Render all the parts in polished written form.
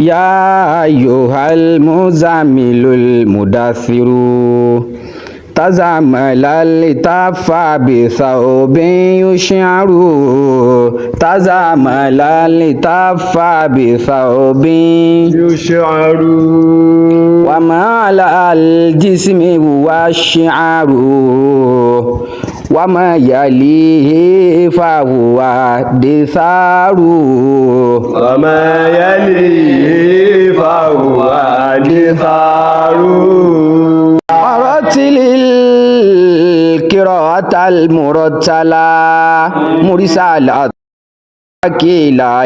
يا أيها المزمل المدثر تزمل التف بثوب يشعر تزمل التف بثوب يشعر وما على الجسم هو الشعر وما يليه فهو دثار وما يليه فهو دثار ورتل القراءة المرتلة مرسلة كلا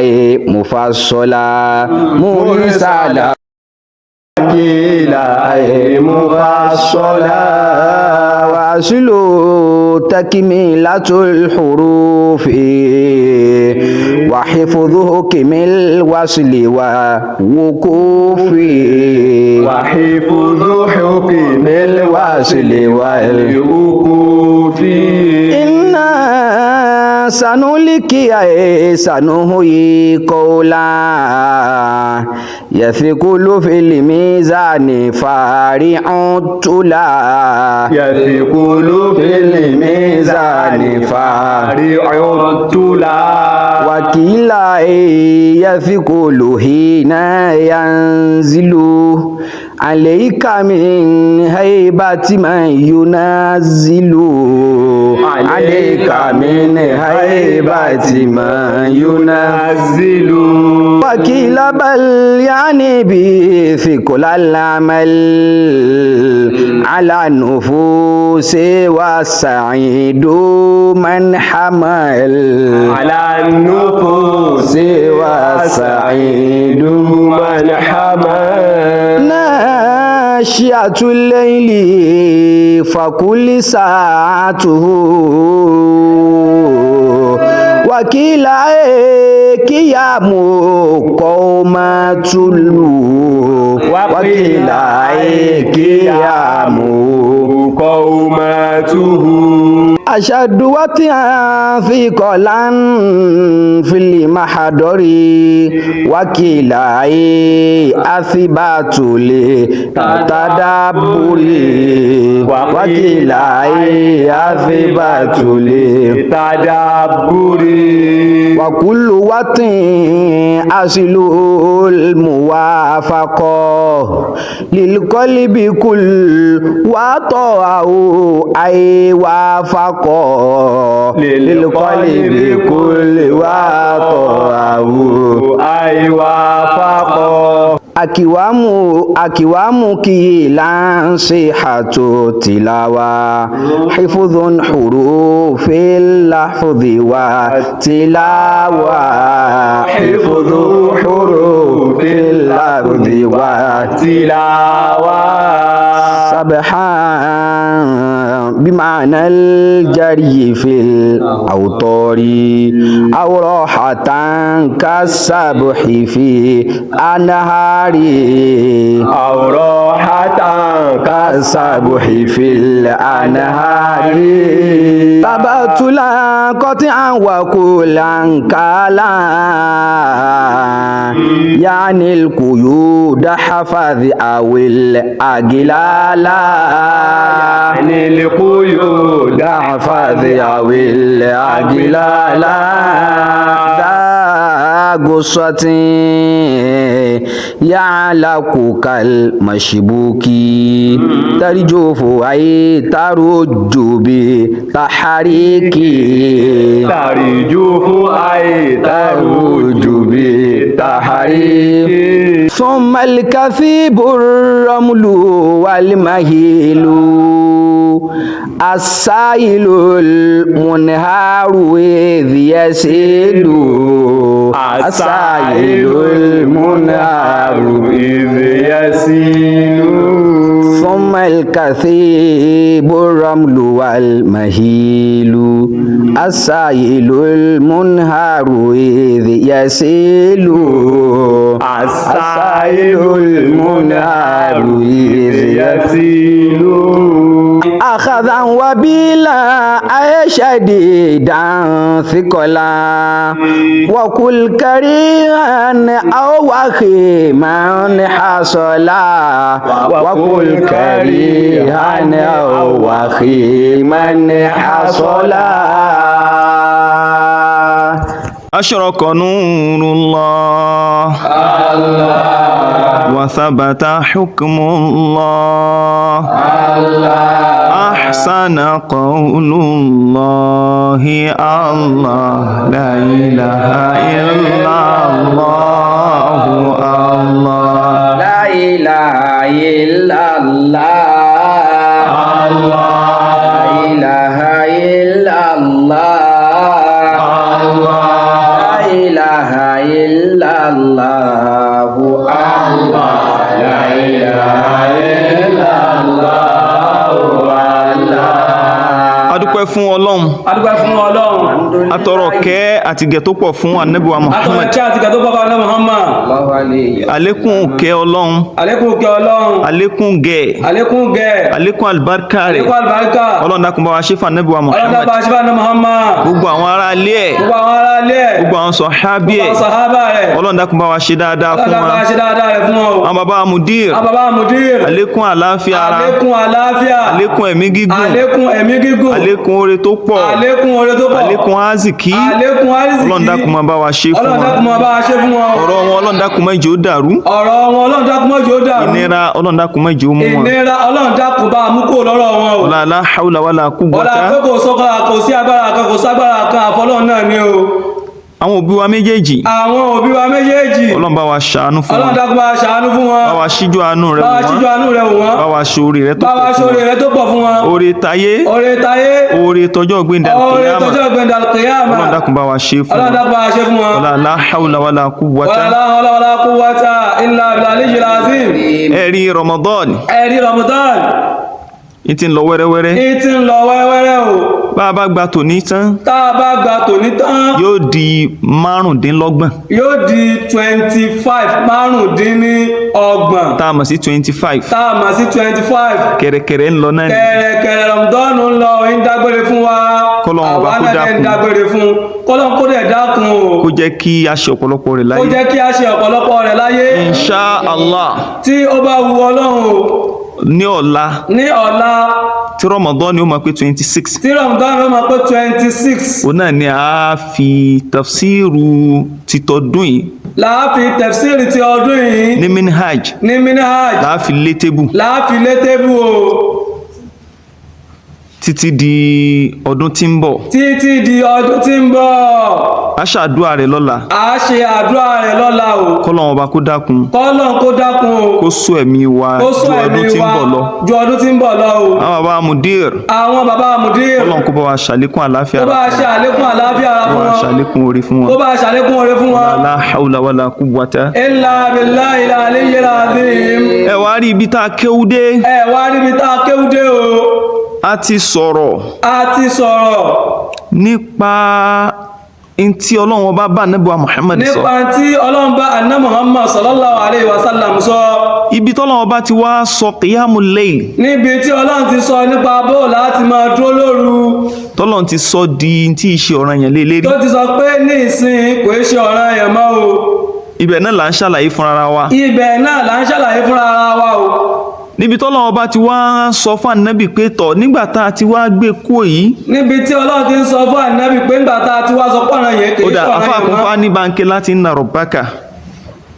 مفصلة مرسلة كلا مفصلة وأصل تكملة الحروف وحفظ حكم الوصل والوقوف وحفظ حكم الوصل والوقوف إنا سنلقي سنهي قولا يثقل في الميزان فارع التلا يثقل في الميزان فارع فارع التلا وكلا يثقل حين ينزل عليك من هيبة من ينزل عليك من هيبة من ينزل ينزل وكيل بل يعني بثقل العمل على النفوس والسعيد من حمل على النفوس والسعيد من حمل ناشئة الليل فكل ساعته وكيل قيام قومة وكيل قيام قومته أشد وطئا ثقلا في المحضر وكلا أثبات للتدبر وكلا أثبات للتدبر وكل وطئ أصل الموافقة للقلب كل وطأ أي وافق للقلب كل وطأ أي وافق akiwamu akiwamu kila sihatu tilawa hifudhun hurufi lahfudhi wa tilawa حفظ حروف اللفظ wa التلاوة سبحان بمعنى الجري في الأوتار أو راحة كالسبح في أنهار أو راحة كالسبح في الأنهار تبتلا قطعا وكلا كلا يعني القيود حفظ أو الأجلالا يعني القيود حفظ أو الأجلالا ذا غصة يعلق كالمشبوك ترجف أي ترج بتحريك ترجف أي ترج ترج بتحريك ثم الكثيب الرمل والمهيل السائل المنهار إذ يسيل السائل المنهار إذ يسيل ثم الكثيب الرمل والمهيل السائل المنهار إذ يسيل السائل المنهار إذ يسيل أخذا وبيلا أي شديدا ثقلا وكل كريها أو وخيما حصلا وكل كريها أو وخيما حصلا. أشرق نور الله وثبت حكم الله أحسن قول الله الله لا إله إلا الله الله لا إله إلا الله لا إله إلا الله لا إله إلا الله الله لا إله إلا الله الله. Adúpẹ́ fún Ọlọ́run. Adúpẹ́ fún Ọlọ́run. Atọrọ kẹ́ àti gẹ̀ tó pọ̀ fún Ànábì wa Atọrọ Muhammad. kí àti gẹ̀ tó pọ̀ fún Ànábì Muhammad. الله عليه. Àlékún kẹ́ Ọlọ́run. Àlékún kẹ́ Ọlọ́run. Àlékún gẹ̀. Àlékún gẹ̀. Àlékún àlùbáríkà rẹ̀. Àlékún àlùbáríkà. Ọlọ́run dákun bá wa ṣe fún Ànábì wa Ọlọ́run Muhammad. dákun bá wa ṣe fún Ànábì Muhammad. Gbogbo àwọn ará ilé ẹ̀. Gbogbo àwọn ará ilé ẹ̀. Gbogbo àwọn sọ̀hábí Gbogbo ẹ̀. àwọn sàhábà rẹ̀. Ọlọ́run dákun bá wa ṣe dáadáa Ọlọ́run fún dákun bá wa. wa ṣe dáadáa rẹ̀ fún wọn o. Àwọn bàbá mudir. Àwọn bàbá mudir. Àlékún àlàáfíà ara. Àlékún àlàáfíà. Àlékún ẹ̀mí gígùn. Àlékún ẹ̀mí gígùn. Àlékún oore tó pọ̀. Àlékún oore tó pọ̀. Àlékún àzìkí. Àlékún àrísìkí. Ọlọ́run dákun máa bá wa ṣe fún Ọlọ́run wa. dákun máa bá wa ṣe fún wọn. Ọ̀rọ̀ wọn Ọlọ́run dákun má jẹ́ ó dàrú. Ọ̀rọ̀ wọn Ọlọ́run dákun má jẹ́ ó dàrú. Ìnira Ọlọ́run dákun má jẹ́ ó mú wọn. Ìnira Ọlọ́run dákun bá mú kúrò lọ́rọ̀ wọn o. Ọlá la hawla wala Ọlá quwwata. pé kò sọ́kọ́ kò sí agbára kan kò ságbára kan àfọlọ́run náà ni o. Àwọn òbí wa méjèèjì. Àwọn òbí wa méjèèjì. Ọlọ́run bá wa ṣàánú fún Ọlọ́run wọn. dákun bá wa ṣàánú fún wọn. Bá wa ṣíjú àánú rẹ̀ Bá wò wa wọ́n. ṣíjú àánú rẹ̀ wò wọ́n. Bá wa ṣe oore rẹ̀ tó Bá wa pọ̀ ṣe fún oore wọn. rẹ̀ tó pọ̀ fún wọn. Oore tayé. Oore tayé. Oore tọjọ́ gbẹ̀ndà Oore kìyàmà. tọjọ́ gbẹ̀ndà kìyàmà. Ọlọ́run dákun bá wa ṣe fún Ọlọ́run wọn. dákun bá wa ṣe fún wọn. Ọlá la hawla wala quwwata. Wala la hawla wala quwwata illa billahi al-azim. Ẹ̀rí Ramadan Ẹ̀rí Ramadan. ní ti ń lọ wẹ́rẹ́wẹ́rẹ́. Ní ti ń lọ wẹ́rẹ́wẹ́rẹ́ o. Bá a bá gba tòní tán, Tá a bá gba tòní tán, yóò di 25. yóò di 25 25. Tá a mọ̀ sí 25. Tá a mọ̀ sí 25. Kẹ̀rẹ̀kẹ̀rẹ̀ ń lọ náà ni. Kẹ̀rẹ̀kẹ̀rẹ̀ Ramadan ń lọ ń dágbére fún wa. Kọ́lọ́run ọba Àwa kó náà dẹ̀ ń dákun. dágbére fún. Kọ́lọ́run kó dẹ̀ dákun o. Kó jẹ́ kí a ṣe ọ̀pọ̀lọpọ̀ rẹ̀ Kó láyé. jẹ́ kí a ṣe ọ̀pọ̀lọpọ̀ rẹ̀ láyé. Insha Allah Tí ó bá wu Ọlọ́run o. ní ọ̀la Ní ọ̀la tí Ramadan ni ó máa pé 26. tí Ramadan ló máa pé 26. Òun náà ni a fi tafsiru títọ́dún yìí Láàfin tẹ̀fsíìrì ti ọdún yìí ní Minhaj ní Minhaj. la fi lé tébù Láàfin lé tébù o. títí di ọdún tí ń bọ̀. Títí di ọdún tí ń bọ̀. A ṣàdúrà rẹ̀ lọ́la. A ṣe àdúrà rẹ̀ lọ́la o. Kọ́lọ́run ọba kó dákun. Kọ́lọ́n kó dákun o. Kó sọ ẹ̀mí wa Kó ju sọ ọdún ẹ̀mí tí ń wa bọ̀ lọ. ju ọdún tí ń bọ̀ lọ o. Àwọn bàbá mudir Àwọn bàbá mudir Kọ́lọ́run kó bá wa ṣàlékún àlàáfíà kó bá ara ṣe àlékún àlàáfíà ara kó fún bá wa wọn. ṣàlékún oore fún Kó wọn. bá ṣàlékún oore fún wọn. La hawla wala quwwata. Illa billahi al-aliyyil azim. Ẹ wá rí ibi tá a kéwú dé. Ẹ wá níbi tá a kéwú dé o. A ti sọ̀rọ̀ A ti sọ̀rọ̀ nípa ntí Ọlọ́run ọba bá Ànábì wa Muhammad sọ. nípa tí Ọlọ́run bá Àná Muhammad sallallahu alayhi wa sallam sọ. Ibi tọ́lọ́run ọba ti wá sọ qiyamul layl. Níbi tí Ọlọ́run ti sọ nípa bó láti máa dúró lóru. Tọ́lọ́run ti sọ di ntí ìṣe ọ̀ranyàn lé lérí. Tó ti sọ pé ní ìsìn kò í ṣe ọ̀ranyàn mọ́ o. Ibẹ̀ náà là ń ṣàlàyé fúnra wa. Ibẹ̀ náà là ń ṣàlàyé fúnra ara wa o. Níbi tọ́lọ́run ọba ti wá sọ fún Ànábì pé tọ̀ nígbà tá a ti wá gbé kúò yìí. Níbi tí Ọlọ́run ti ń sọ fún Ànábì pé ńgbà tá a ti wá sọ pọ̀nà yẹn kì Ó í dà ṣọ̀ranyàn afáàkúnfà mọ́. ní báńkì láti ń na rọ̀bákà.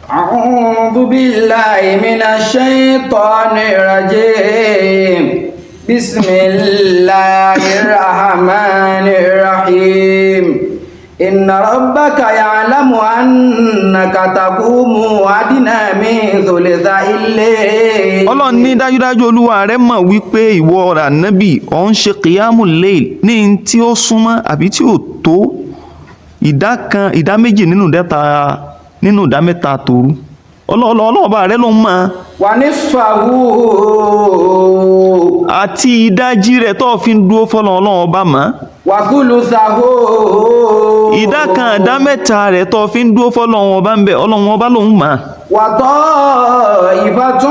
أعوذ بالله من الشيطان الرجيم بسم الله الرحمن الرحيم إن ربك يعلم أنك تقوم أدنى من ثلثي الليل. Ọlọ́run ní dájúdájú Olúwa rẹ mọ̀ wípé ìwọ Ànábì ò ń ṣe kìyàmù layl ní n tí ó súnmọ́ àbí tí ò tó ìdá kan ìdá méjì nínú ìdẹ́ta nínú ìdá mẹ́ta tòru. Ọlọ́run ọba rẹ ló ń mọ̀. ونصفه Àti ìdajì rẹ̀ tó fi ń dúró fọ́lọ́run Ọlọ́run ọba mọ̀. وثلثه Ìdá kan ìdá mẹ́ta rẹ̀ tó fi ń dúró fọ́lọ́run ọba ń bẹ, Ọlọ́run ọba lòun mà. وطائفة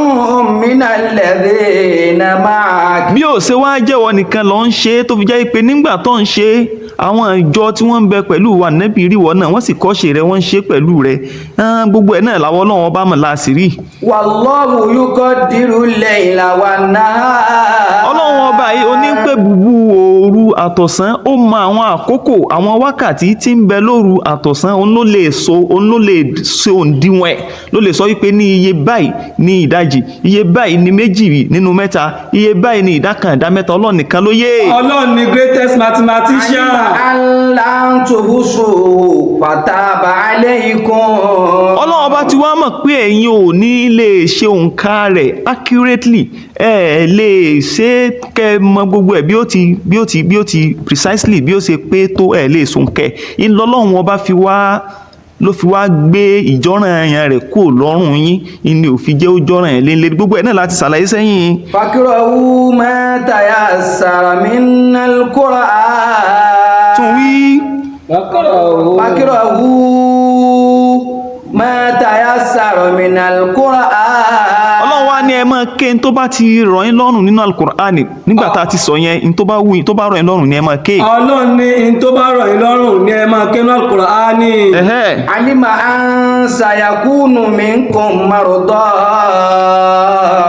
من الذين معك Bí ó ṣe wá jẹ́wọ́ nìkan ló ń ṣe é, tó fi jẹ́ pé nígbà tó ń ṣe é, àwọn ìjọ tí wọ́n ń bẹ pẹ̀lú wa nẹ́bí ríwọ náà, wọ́n sì kọ́ṣe rẹ̀, wọ́n ń ṣe pẹ̀lú rẹ̀. Gbogbo ẹ̀ náà làwọn Ọlọ́run ọba mọ̀ láṣìírí. والله يقدر الليل والنهار. Ọlọ́run ọba yìí onípè búbú òru àtọ̀sán, ó mọ àwọn àkókò, àwọn wákàtí tí ń bẹ lóru àtọ̀sán, òun ló lè so, òun ló lè ṣe òǹdíwọ̀n ẹ̀, ló lè sọ wípé ní iye báyìí ní ìdajì, iye báyìí ní méjì nínú mẹ́ta, iye báyìí ní ìdá kan ìdá mẹ́ta. Ọlọ́run nìkan ló yé. Ọlọ́run ni greatest mathematician. علم أن لن تحصوه فتاب عليكم. Ọlọ́run ọba ti wá mọ̀ pé ẹ̀yin ò ní lè ṣe òǹkà rẹ̀ accurately, ẹ lè ṣe kẹ́ mọ gbogbo ẹ̀ bí ó ti precisely, bí ó ṣe pé tó, ẹ lè sòǹkẹ́ ńlọlọ́run ọba fi wá ló fi wá gbé ìjọ́ràn ẹ̀yàn rẹ̀ kúrò lọ́rùn yín, ìní ò fi jẹ́ ó jọ́ràn ẹ̀ lélẹ̀. Gbogbo ẹ̀ náà láti ṣàlàyé sẹ́yìn. فاقرؤوا ما تيسر من القرآن. Tún wí. فاقرؤوا ما تيسر من القرآن. Ọlọ́run wá ní ẹ máa ké n tó bá ti rọ̀ yín lọ́rùn nínú Alukur'ani. Nígbà tá a ti sọ yẹn, n tó bá wù yín, tó bá rọ̀ yín lọ́rùn ni ẹ máa ké. Ọlọ́run ní in tó bá rọ̀ yín lọ́rùn ní ẹ máa ké ní Al-Qur'ani. Ẹ̀hẹ́. علم أن سيكون منكم مرضى.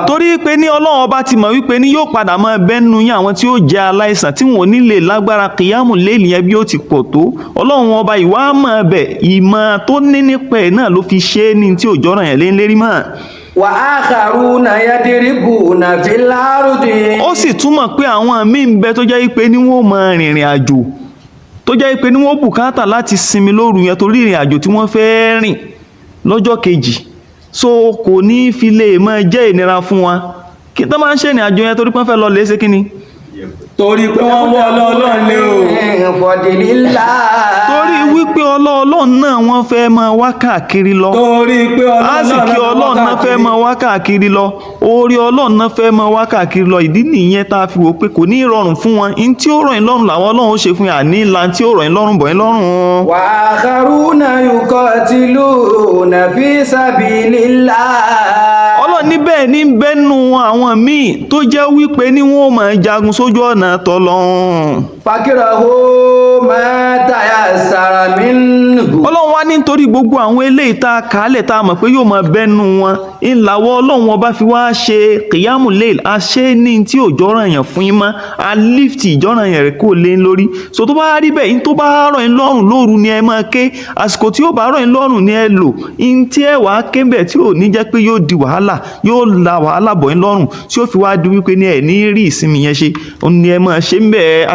Torí pé ní Ọlọ́run ọba ti mọ̀ wípé ní yóò padà máa bẹ́nu yín àwọn tí ó jẹ́ aláìsàn tí wọn ò ní lè lágbára kìyàmù léèlì yẹn bí ó ti pọ̀ tó. Ọlọ́run ọba ìwà mọ̀ bẹ̀, ìmọ̀ tó ní nípa ẹ̀ náà ló fi ṣe é ní tí ò jọ́ràn yẹn lé lérí mọ́. وآخرون يضربون في الأرض. Ó sì túmọ̀ pé àwọn míì ń bẹ tó jẹ́ wípé ní wọ́n máa rìnrìn àjò, tó jẹ́ wípé ní wọ́n bùkátà láti sinmi lóru yẹn torí ìrìn àjò tí wọ́n fẹ́ rìn lọ́jọ́ kejì, so kò ní fi lè máa jẹ́ ìnira fún wọn kí tó máa ń ṣe ìrìn àjò yẹn torí pé wọ́n fẹ́ lọ lè ṣe kí ni. Torí pé wọ́n wọ́ Ọlọ́run ní o. من فضل الله. Torí wípé Ọlọ́run náà wọ́n fẹ́ máa wá káàkiri lọ. Torí pé Á sì kí Ọlọ́run náà fẹ́ máa wá káàkiri lọ, orí Ọlọ́run náà fẹ́ máa wá káàkiri lọ. Ìdí nìyẹn tá a fi wò pé kò ní rọrùn fún wọn. In tí ó rọ̀ yín lọ́rùn làwọn Ọlọ́run ó ṣe fún yín, àní ńlá tí ó rọ̀ yín lọ́rùn bọ̀ yín lọ́rùn. وآخرون يقاتلون في سبيل الله. Ọlọ́run níbẹ̀ ní bẹ́nu àwọn míì tó jẹ́ wípé ní wọ́n máa jagun sójú ọ̀nà tọ́lọ́run. فاقرؤوا ما تيسر منه. Ọlọ́run wá nítorí gbogbo àwọn eléyìí tá a kàálẹ̀, tá a mọ̀ pé yóò máa bẹ́nu wọn, ńláwọ́ Ọlọ́run ọba fi wá ṣe kìyàmù léèl, a ṣe é ní tí ò jọ́ràn yàn fún yín mọ́, a lift ìjọ́ràn yàn rẹ̀ kó lé lórí. So tó bá rí bẹ́ẹ̀, in tó bá rọ̀ yín lọ́rùn lóru ni ẹ máa ké, àsìkò tí ó bá rọ̀ yín lọ́rùn ni ẹ lò, in tí ẹ wàá ké bẹ́ẹ̀ tí ò ní jẹ́ pé yóò di wàhálà, yóò la wàhálà bọ̀ yín lọ́rùn tí ó fi wá di wípé ní ẹ̀ ní rí ìsinmi yẹn ṣe, òun ni ẹ máa ṣe ń bẹ́ẹ̀.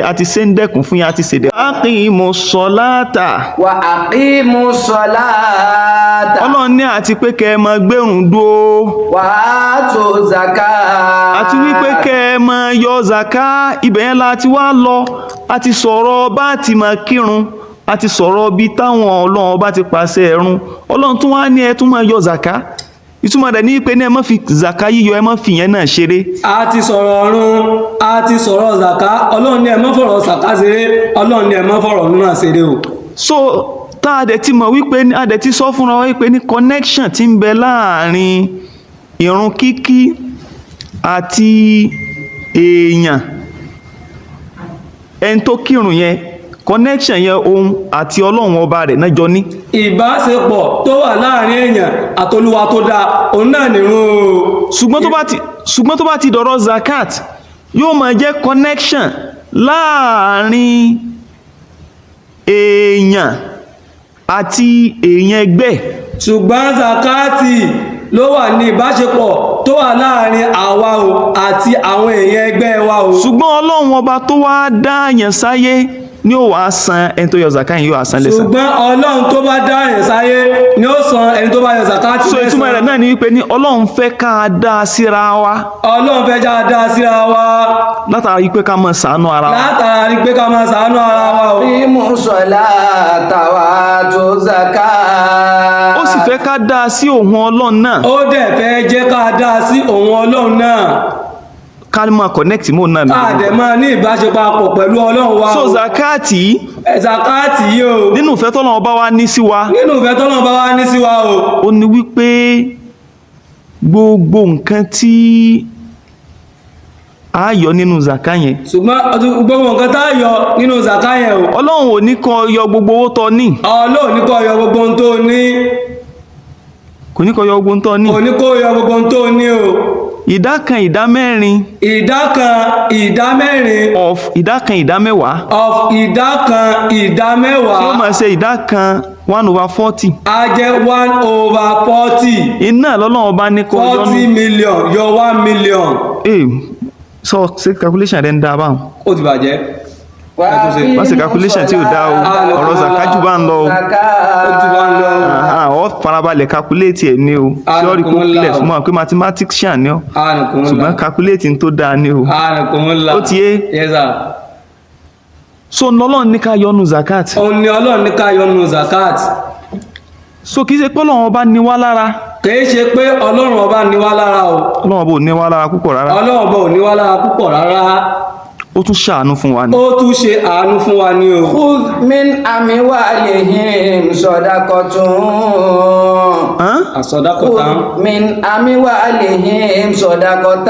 Àti ṣe ń dẹ́kun fún yín, àti ṣèdè. Aqimu sọláàtà. وأقيموا الصلاة. Ọlọ́run ní àti pé kẹ́ ẹ máa gbérùn dúó. وآتوا الزكاة. Àti wípé kẹ́ ẹ máa yọ zaka. Ibẹ̀ yẹn la ti wá lọ, a ti sọ̀rọ̀ bá ti máa kírun, a ti sọ̀rọ̀ bí táwọn Ọlọ́run bá ti pàṣẹ ẹ̀rùn, Ọlọ́run tún wá ní ẹ tún máa yọ zaka. Ìtumọ̀ rẹ̀ ní pé ní ẹ má fi zaka yíyọ, ẹ má fi yẹn náà ṣeré. A ti sọ̀rọ̀ ọ̀run, a ti sọ̀rọ̀ zaka. Ọlọ́run ní ẹ má fọ̀rọ̀ zaka ṣeré, Ọlọ́run ní ẹ má fọ̀rọ̀ ọ̀run náà ṣeré o. So tá a dẹ̀ ti mọ̀ wípé a dẹ̀ ti sọ fúnra wa wípé ní connection tí ń bẹ láàrin ìrun kíkí àti èèyàn, ẹni tó kírun yẹn, connection yẹn, òun àti Ọlọ́run ọba rẹ̀ náà jọ ní. Ìbáṣepọ̀ tó wà láàrin èèyàn àtolúwa tó dáa, òun náà nìrun o. Ṣùgbọ́n tó bá ti dọ̀rọ̀ zakat, yóò máa jẹ́ connection láàrin èèyàn àti èèyàn ẹgbẹ́. Ṣùgbọ́n zakati ló wà ní ìbáṣepọ̀ tó wà láàrin àwa o àti àwọn èèyàn ẹgbẹ́ wa o. Ṣùgbọ́n Ọlọ́run ọba tó wá dá èèyàn sáyé ni ó wàá san ẹni tó yọ zakat yìí, yóò wá san lẹ́san. Ṣùgbọ́n Ọlọ́run tó bá dá èèyàn sáyé ni ó san ẹni tó bá yọ zakati So ìtumọ̀ rẹ̀ náà ni wípé ní Ọlọ́run fẹ́ ká dá a síra wa Ọlọ́run fẹ́ já dá síra wa látara wípé ká máa ṣàánú ara wa. Látara rí pé ká máa ṣàánú ara wa o. أقيموا الصلاة وآتوا الزكاة. Ó sì fẹ́ ká dá a sí òun Ọlọ́run náà. Ó dẹ̀ fẹ́ jẹ́ ká dá sí òun Ọlọ́run náà. Ká máa connect mọ́ náà Ká dẹ̀ máa ní ìbáṣepọ̀ pẹ̀lú Ọlọ́run wa So o. zakati Zakati yìí o, nínú ìfẹ́ tọ́lọ́run bá wá ní sí wa, nínú ìfẹ́ tọ́lọ́run bá wá ní sí wa o, ó ní wípé gbogbo nǹkan tí a yọ nínú zaka yẹn, ṣùgbọ́n gbogbo nǹkan tá a yọ nínú zaka yẹn o, Ọlọ́run ò ní kó yọ gbogbo owó tó ní. Ọlọ́run ní kó yọ gbogbo ohun tó ní. Kò ní kó yọ gbogbo ohun tó ní. Kò ní kó yọ gbogbo ohun tó ní o. Ìdá kan ìdá mẹ́rin Ìdá kan ìdá mẹ́rin of ìdá kan ìdá mẹ́wàá, of ìdá kan ìdá tí ó mẹ́wàá, máa ṣe ìdá kan 1/40, á jẹ́ 1/40. Iná lọ́lọ́run bá ní kó yọ 40 nù. million yọ 1 million. Ee, sọ ṣe calculation rẹ̀ ń dá báwọn. Ó ti bàjẹ́. Wọ́n ṣe calculation tí ò dá o, ọ̀rọ̀ zakaju bá ń lọ o. Ó ti bá ń lọ o. Aha, ọ farabalẹ̀ calculate ẹ̀ ní o. Theory kó clear fún wa pé mathematician ni ọ́, ṣùgbọ́n calculate ń tó dáa ni o. Àrùnkùnmọ́lá. Ó ti yé. Yes sir. So lọ́lọ́run ní ká yọnu zakat. Òun ni Ọlọ́run ní ká yọnu zakat. So kì í ṣe pé Ọlọ́run ọba ní wá lára. Kìí ṣe pé Ọlọ́run ọba ní wá lára o. Ọlọ́run ọba ò ní wá lára púpọ̀ rárá. Ọlọ́run ọba ò ní wá lára púpọ̀ rárá. Ó tún ṣàánú fún wa ni. Ó tún ṣe àánú fún wa ni o. خذ من أموالهم صدقة. Hàn? Àsọdákọ̀tà. خذ من أموالهم صدقة.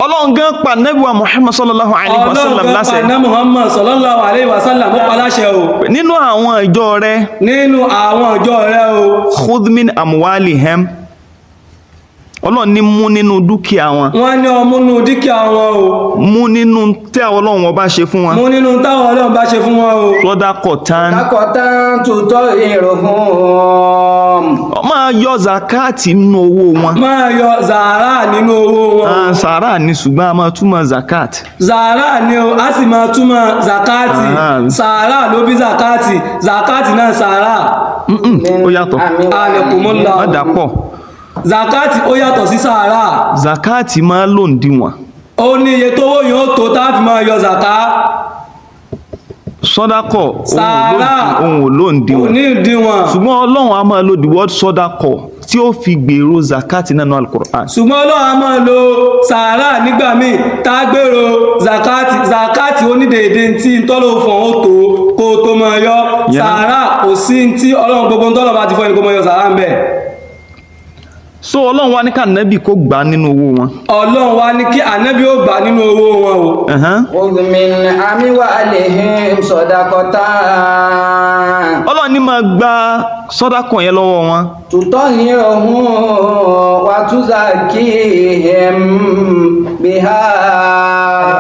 Ọlọ́run gan pa Ànábì wa Muhammad sallallahu alayhi wa Ọlọ́run sallam gan pa láṣẹ ná Muhammad sallallahu alayhi wa sallam ó pa láṣẹ o. nínú àwọn ìjọ rẹ̀, Nínú àwọn ìjọ rẹ o. khudh min amwalihim, Ọlọ́run ní mú nínú dúkìá wọn, Wọ́n ní ọmúnú dúkìá wọn o. mú nínú tí àwọn Ọlọ́run ọba ṣe fún wọn, Mú nínú táwọn Ọlọ́run bá ṣe fún wọn o. sọ́dákọ̀tán, صدقة تطهرهم. máa yọ zakati nínú owó wọn. Máa yọ zàárà nínú owó wọn. Ah, sàárà ni, ṣùgbọ́n a máa túmọ̀ zakat. Zàárà ni o, a sì máa túmọ̀ zakati. Ah. Sàárà ló bí zakati, zakati náà sàárà. Mm-mm, ó yàtọ̀. Àlẹ̀kùnmọ́lá. Má dàpọ̀. Zakati ó yàtọ̀ sí sàárà. Zakati máa lòǹdìwọ̀n. Ó ní iye tówó yóò tó tá a fi máa yọ zàká. Sọ́dákọ̀ Sàárà. ohun ò Kò lòǹdìwọ̀n, ní ìdíwọ̀n. ṣùgbọ́n Ọlọ́run a máa lo the word sọ́dákọ̀ tí ó fi gbèrò zakati nínú Al-Qur'an. Ṣùgbọ́n Ọlọ́run a máa lo sàárà nígbà míì tá a gbèrò zakati. Zakati ó ní dèédé tí tọ́lọ̀ fún ó tó kó o tó máa yọ. Yẹn náà. Sàárà kò sí tí Ọlọ́run gbogbo tọ́lọ̀ bá ti fọ́ ẹni kó máa yọ sàárà ń bẹ̀. So Ọlọ́run wá ní ká Nábì kó gbà nínú owó wọn. Ọlọ́run wá ní kí Ànábì ó gbà nínú owó wọn o. Ẹ̀hán. خذ من أموالهم صدقة Ọlọ́run ní máa gba sọ́dákọ̀ yẹn lọ́wọ́ wọn, تطهرهم وتزكيهم بها.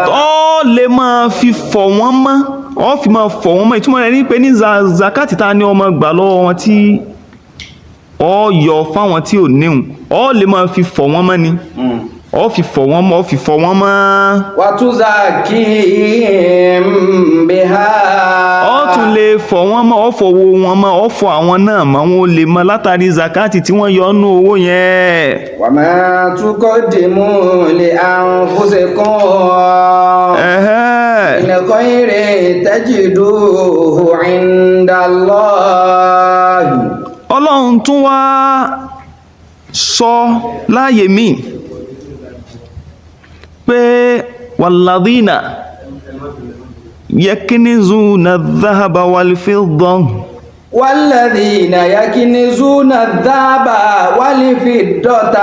Ọ lè máa fi fọ̀ wọ́n mọ́, ọ fi máa fọ̀ wọ́n mọ́. Ìtumọ̀ rẹ̀ ní pé ní zakati ta ni ọmọ gbà lọ́wọ́ wọn tí ọ yọ fáwọn tí ò níhùn, ọ lè máa fi fọ̀ wọ́n mọ́ ni, ọ fi fọ̀ wọ́n mọ́, ọ fi fọ̀ wọ́n mọ́, وتزكيهم بها. ọ tún lè fọ̀ wọ́n mọ́, ọ fọwọ́ wọn mọ́, ọ fọ̀ àwọn náà mọ́, wọn ò lè mọ́ látàrí zakati tí wọ́n yọ nú owó yẹn. وما تقدموا لأنفسكم Ẹ̀hẹ́. من خير تجدوه عند الله. Ọlọ́run tún wá sọ láàyè míì pé wàlàdínà yakinizuna dhahaba wal fidda. والذين يكنزون الذهب والفضة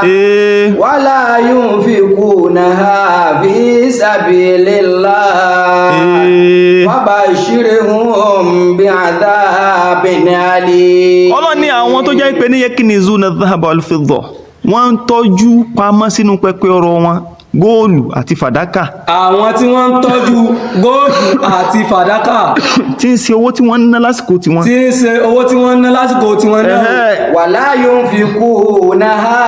Ee, ولا ينفقونها في سبيل الله ee. فبشرهم بعذاب أليم. Ọlọ́run ní àwọn tó jẹ́ pé ní yakinizuna dhahaba wal fidda, wọ́n ń tọ́jú pamọ́ sínú pẹpẹ ọrọ̀ wọn góòlù àti fàdákà, Àwọn tí wọ́n ń tọ́jú góòlù àti fàdákà, tí ń ṣe owó tí wọ́n ń ná lásìkò tiwọn. tí ń ṣe owó tí wọ́n ń ná lásìkò tiwọn náà. Ẹ̀hẹ́. ولا ينفقونها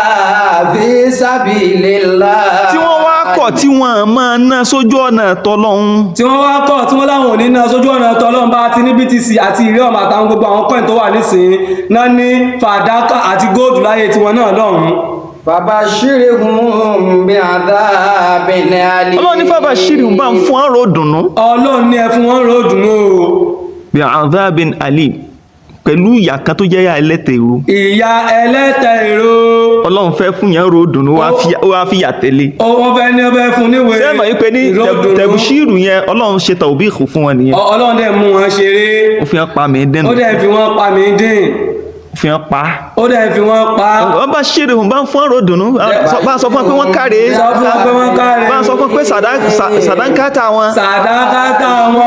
في سبيل الله. Tí wọ́n wá kọ̀ tí wọ́n máa ná sójú ọ̀nà tọlọ́hun. Tí wọ́n wá kọ̀ tí wọ́n láwọn ò ní ná sójú ọ̀nà tọ́lọ́run, bá ti ní BTC àti Ethereum àtàwọn gbogbo àwọn coin tó wà nísìnyí náà ní fàdákà àti góòlù láyé tiwọn náà lọ́hùn-ún. فبشرهم بعذاب أليم. Ọlọ́run ní fábà ṣírí ń bá ń fún ọ̀rọ̀ dùnú Ọlọ́run ní ẹ fún wọn ròó dùnú o. bí adhabin alim, Pẹ̀lú ìyà kan tó jẹ́ ìyà ẹlẹ́tẹ̀ èrò. Ìyà ẹlẹ́tẹ̀ èrò. Ọlọ́run fẹ́ fún yẹn ro dùnú, ó wá fìyà tẹ̀lé. Wọ́n fẹ́ ní ọbẹ̀ fún níwèé. Ṣé mọ̀ wípé ní ìró ìdùnnú. tẹ̀bùṣírù yẹn, Ọlọ́run ṣe tàwbíìkù fún wọn nìyẹn. Ọlọ́run dẹ̀ mú wọn ṣeré. Ó fi hàn pa mí dẹ́nu. Ó dẹ̀ fi wọ́n pa mí dín. Ó fi hàn pa. Ó dẹ̀ fi wọ́n pa. Wọ́n bá ṣeré hùn, bá ń fún ọ̀rọ̀ dùnú, bá ń sọ fún wọn pé wọ́n káre. Sọ fún wọn pé wọ́n káre. Bá ń sọ fún wọn pé sàdánkátà wọn. Sàdákátà wọn o.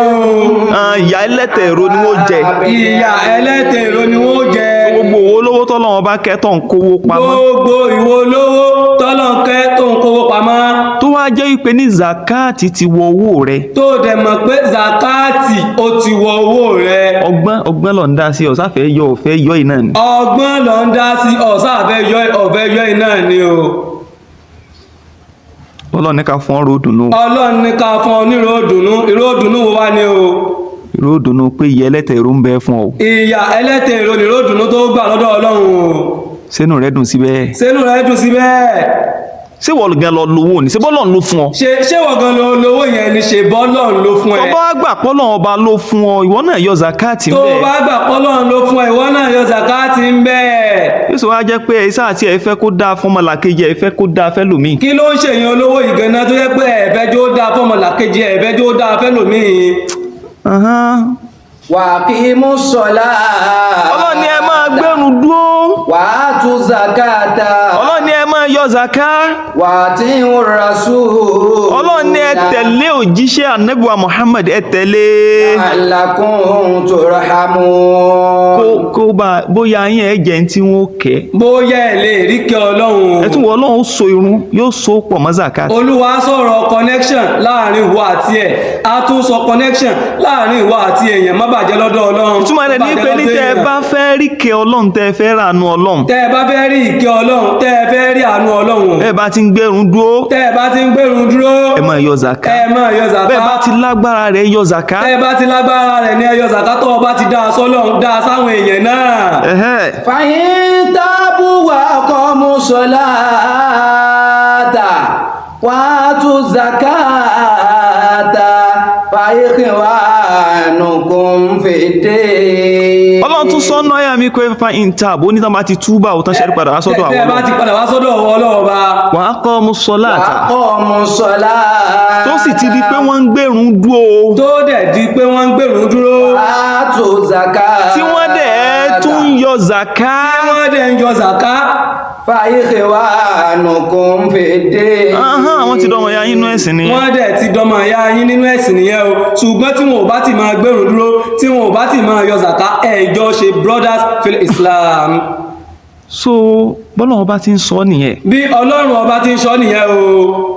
Ah, ìyà ẹlẹ́tẹ̀ èrò ni wọ́n jẹ. Ìyà ẹlẹ́tẹ̀ èrò ni wọ́n jẹ. Gbogbo owó lówó tọ́lọ́wọ́n bá kẹ́ tó ń kówó pamọ́, Gbogbo ìwọ olówó tọ́lọ́nkẹ́ tó ń kówó pamọ́, tó wá jẹ́ wípé ní zakati ti wọ owó rẹ̀, tó dẹ̀ mọ̀ pé zakati ó ti wọ owó rẹ̀, ọgbọ́n ọgbọ́n ló ń dá sí, ọ̀sáfẹ́ yọ ọ̀fẹ́ yọ iná ni. Ọgbọ́n ló ń dá sí, ọ̀sáfẹ́ yọ ọ̀fẹ́ yọ iná ni o. Ọlọ́run ní ká fún ọ ròdùnú. Ọlọ́run ní ká fún ọ ní ìró ìdùnnú. Ìró ìdùnnú wo wá ni o? Ròdùnú pé ìyà ẹlẹ́tẹ̀ èrò ń bẹ fún ọ. Ìyà ẹlẹ́tẹ̀ èrò ní ìró ìdùnnú tó gbà lọ́dọ̀ Ọlọ́run o. Sínú rẹ̀ dùn síbẹ̀? Sínú rẹ̀ dùn sí bẹ́ẹ̀? Ṣé wọ́n gan lọ lówó ni? Ṣé bọ́lọ̀ ló fún ọ? Ṣé wọ́n gan lo lówó yẹn ni? Ṣe bọ́lọ́run ló fún ẹ? Tó bá gbà pọ́lọ̀ ọba ló fún ọ, ìwọ náà yọ zakati Tó ńbẹ. bá gbà pọ́lọ́run ló fún ẹ, ìwọ náà yọ zakati ń bẹ́ẹ̀. Yóò sì wá jẹ́ pé ẹ sáà tí ẹ fẹ́ kó dáa fún ọmọlàkejì, ẹ fẹ́ kó dáa fẹ́ lòmíì. Kí ló ń ṣèyàn olówó ìgànnà tó yẹ pé ẹ̀fẹ́ jó dáa fọmọlàkejì, ẹ̀fẹ́ jó dáa fẹ́lòmíì? Ahán. وأقيموا الصلاة. Ọlọ́run ní ẹ máa gbẹ́rùn dúró. وآتوا الزكاة. Ọlọ́run ní ẹ máa yọ zaka. وأطيعوا الرسول. Ọlọ́run ní ẹ tẹ̀lé òjíṣẹ́ ànábìwá Muhammad, ẹ tẹ̀lé. لعلكم ترحمون. Kó bá bóyá yín ẹ jẹ́ ní tí wọ́n kẹ́. Bóyá ẹ lè rí kí Ọlọ́run. Ẹ tún wọ Ọlọ́run ó so irun, yóò so pọ̀ mọ́ zakat. Olúwa sọ̀rọ̀ connection láàrin ìwọ àti ẹ̀, a tún sọ connection láàrin ìwọ àti èèyàn. Má bàjẹ́ lọ́dọ̀ Ọlọ́run. Ìtumọ̀ rẹ̀ ní pé ní tẹ́ ẹ bá fẹ́ rí kẹ́ Ọlọ́run, tẹ́ ẹ fẹ́ ràánú Ọlọ́run, Tẹ́ ẹ bá fẹ́ rí ìkẹ́ Ọlọ́run, tẹ́ ẹ fẹ́ rí àánú Ọlọ́run, ẹ bá ti ń gbẹ́rùn dúró, tẹ́ ẹ bá ti ń gbèrún dúró, ẹ máa yọ zaka. ẹ máa yọ zaka. Bẹ́ẹ̀ bá ti lágbára rẹ̀, yọ zaka. Tẹ́ ẹ bá ti lágbára rẹ̀ ní ẹ yọ zaka. Tó o bá ti dá a sọ́lọ́run, dá a sáwọn èèyàn náà. Ẹ̀hẹ́. فإن تابوا وأقاموا الصلاة وآتوا الزكاة فإخوانكم في الدين. Ọlọ́run tún sọ́nà ayà mi pé fa intab, ó ní tán bá ti túbà ó tán ṣẹ́rí padà wá sọ́dọ̀ Tẹ́ ẹ àwọn bá ti Ọlọ́run, padà wá sọ́dọ̀ Ọlọ́run ọba, wà á kọ́ ọmú sọ́láàtà, وأقاموا الصلاة. tó sì ti di pé wọ́n ń gbèrún dúró, tó dẹ̀ di pé wọ́n ń gbèrún dúró, وآتوا الزكاة. tí wọ́n dẹ̀ tún yọ zaka, tí wọ́n dẹ̀ ń yọ zaka, فإخوانكم في الدين. Ahán, àwọn ti dọ́mọ ya inú ẹ̀sìn ni. Wọ́n dẹ̀ ti dọmọ ìyá yín nínú ẹ̀sìn nìyẹn o. Ṣùgbọ́n tí wọn ò bá ti máa gbèrún dúró, tí wọn ò bá ti máa yọ zaka, ẹ̀jọ́ ṣe brothers fil Islam. So bọ́lá ọba ti ń sọ nìyẹn. Bí Ọlọ́run ọba ti ń sọ nìyẹn o.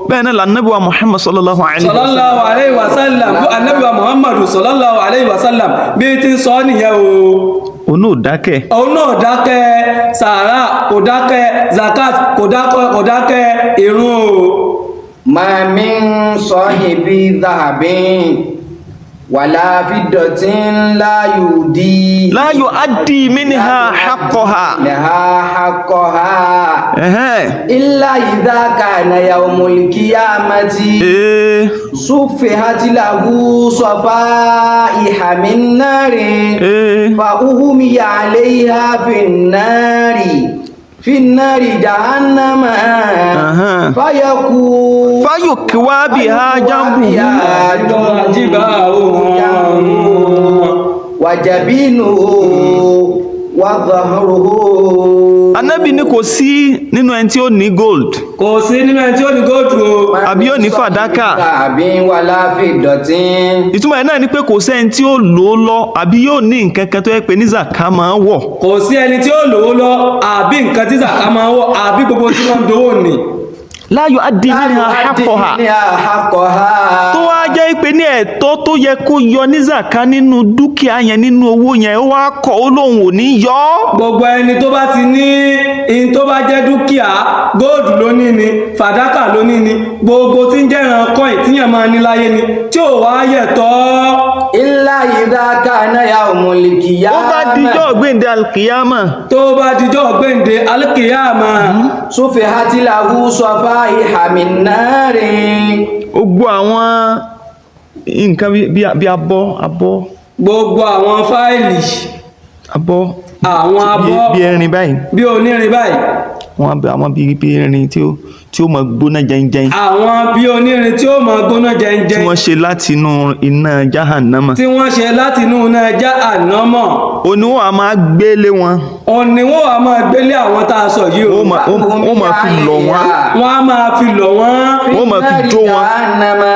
Bẹ́ẹ̀ náà lànàbíwá Muhammad sallallahu alayhi wa sallam. Sallallahu alayhi wa sallam, bí Ànábì wa Muhammadu sallallahu alayhi wa sallam bí ti ń sọ nìyẹn o. Òun náà dákẹ́. Òun náà dákẹ́ sàárà, kò dákẹ́ zakat, kò dákẹ́, kò dákẹ́ ìrun o. ما من صاحب ذهب ولا فضة لا يؤدي la yu'addi minha haqqaha. لها حقها Ẹ̀hẹ́. إلا إذا كان يوم القيامة Ee. صفحت له صفائح من نار Ee. فأهمي عليها في النار جهنم أها. فيكون fayokwa biha jambuhu. وجبينه وظهره. Ànábì ní kò sí nínú ẹni tí ó ní gold, Kò sí nínú ẹni tí ó ní góòdù o. àbí ó ní fàdákà. Àbí wàlá fìdọ̀tí. Ìtumọ̀ ẹ̀ náà ni pé kò sẹ́ni tí ó lò ó lọ àbí yóò ní nǹkan kan tó yẹ pé ní zaka máa ń wọ̀, Kò sí ẹni tí ó lówó lọ àbí nǹkan tí zaka máa ń wọ̀ àbí gbogbo tí wọ́n ń dowó nì. la yu'addi minha haqqaha, ní àhakọ̀ha. tó wá jẹ́ pé ní ẹ̀tọ́ tó yẹ kó yọ ní zaka nínú dúkìá yẹn, nínú owó yẹn, ó wá kọ̀, ó lóun ò ní yọ ọ́. Gbogbo ẹni tó bá ti ní in tó bá jẹ́ dúkìá, góòdù ló ní ni, fàdákà ló ní ni, gbogbo tí ń jẹ́ran kọ́ìn tíyàn máa ní láyé ni, tí ò wá yẹ̀ tọ́. Ilá ìdá kaná ya òmùlìkìyà. Ó bá dijọ́ gbéǹde alkiyama, Tó bá dijọ́ gbéǹde alkiyama, Súfì hátìláhù sọfá ìhàmì náà rìn. ó gbọ́ àwọn nǹkan bí abọ́ abọ́, gbogbo àwọn fáìlì, Abọ́. Àwọn abọ́. Bí ẹrin báyìí. Bí onírin báyìí. Wọ́n àwọn bí irin tí ó máa gbóná jẹnjẹn. Àwọn bí onírin tí ó máa gbóná jẹnjẹn. Tí wọ́n ṣe láti inú iná jahannama. Tí wọ́n ṣe láti inú iná jahannama. Òní wọ́n á máa gbélé wọn. Òní wọ́n á máa gbélé àwọn tá a sọ yìí o. Wọ́n máa fi lọ̀ wọ́n. Wọ́n á máa fi lọ̀ wọ́n. Wọ́n máa fi jó wọn.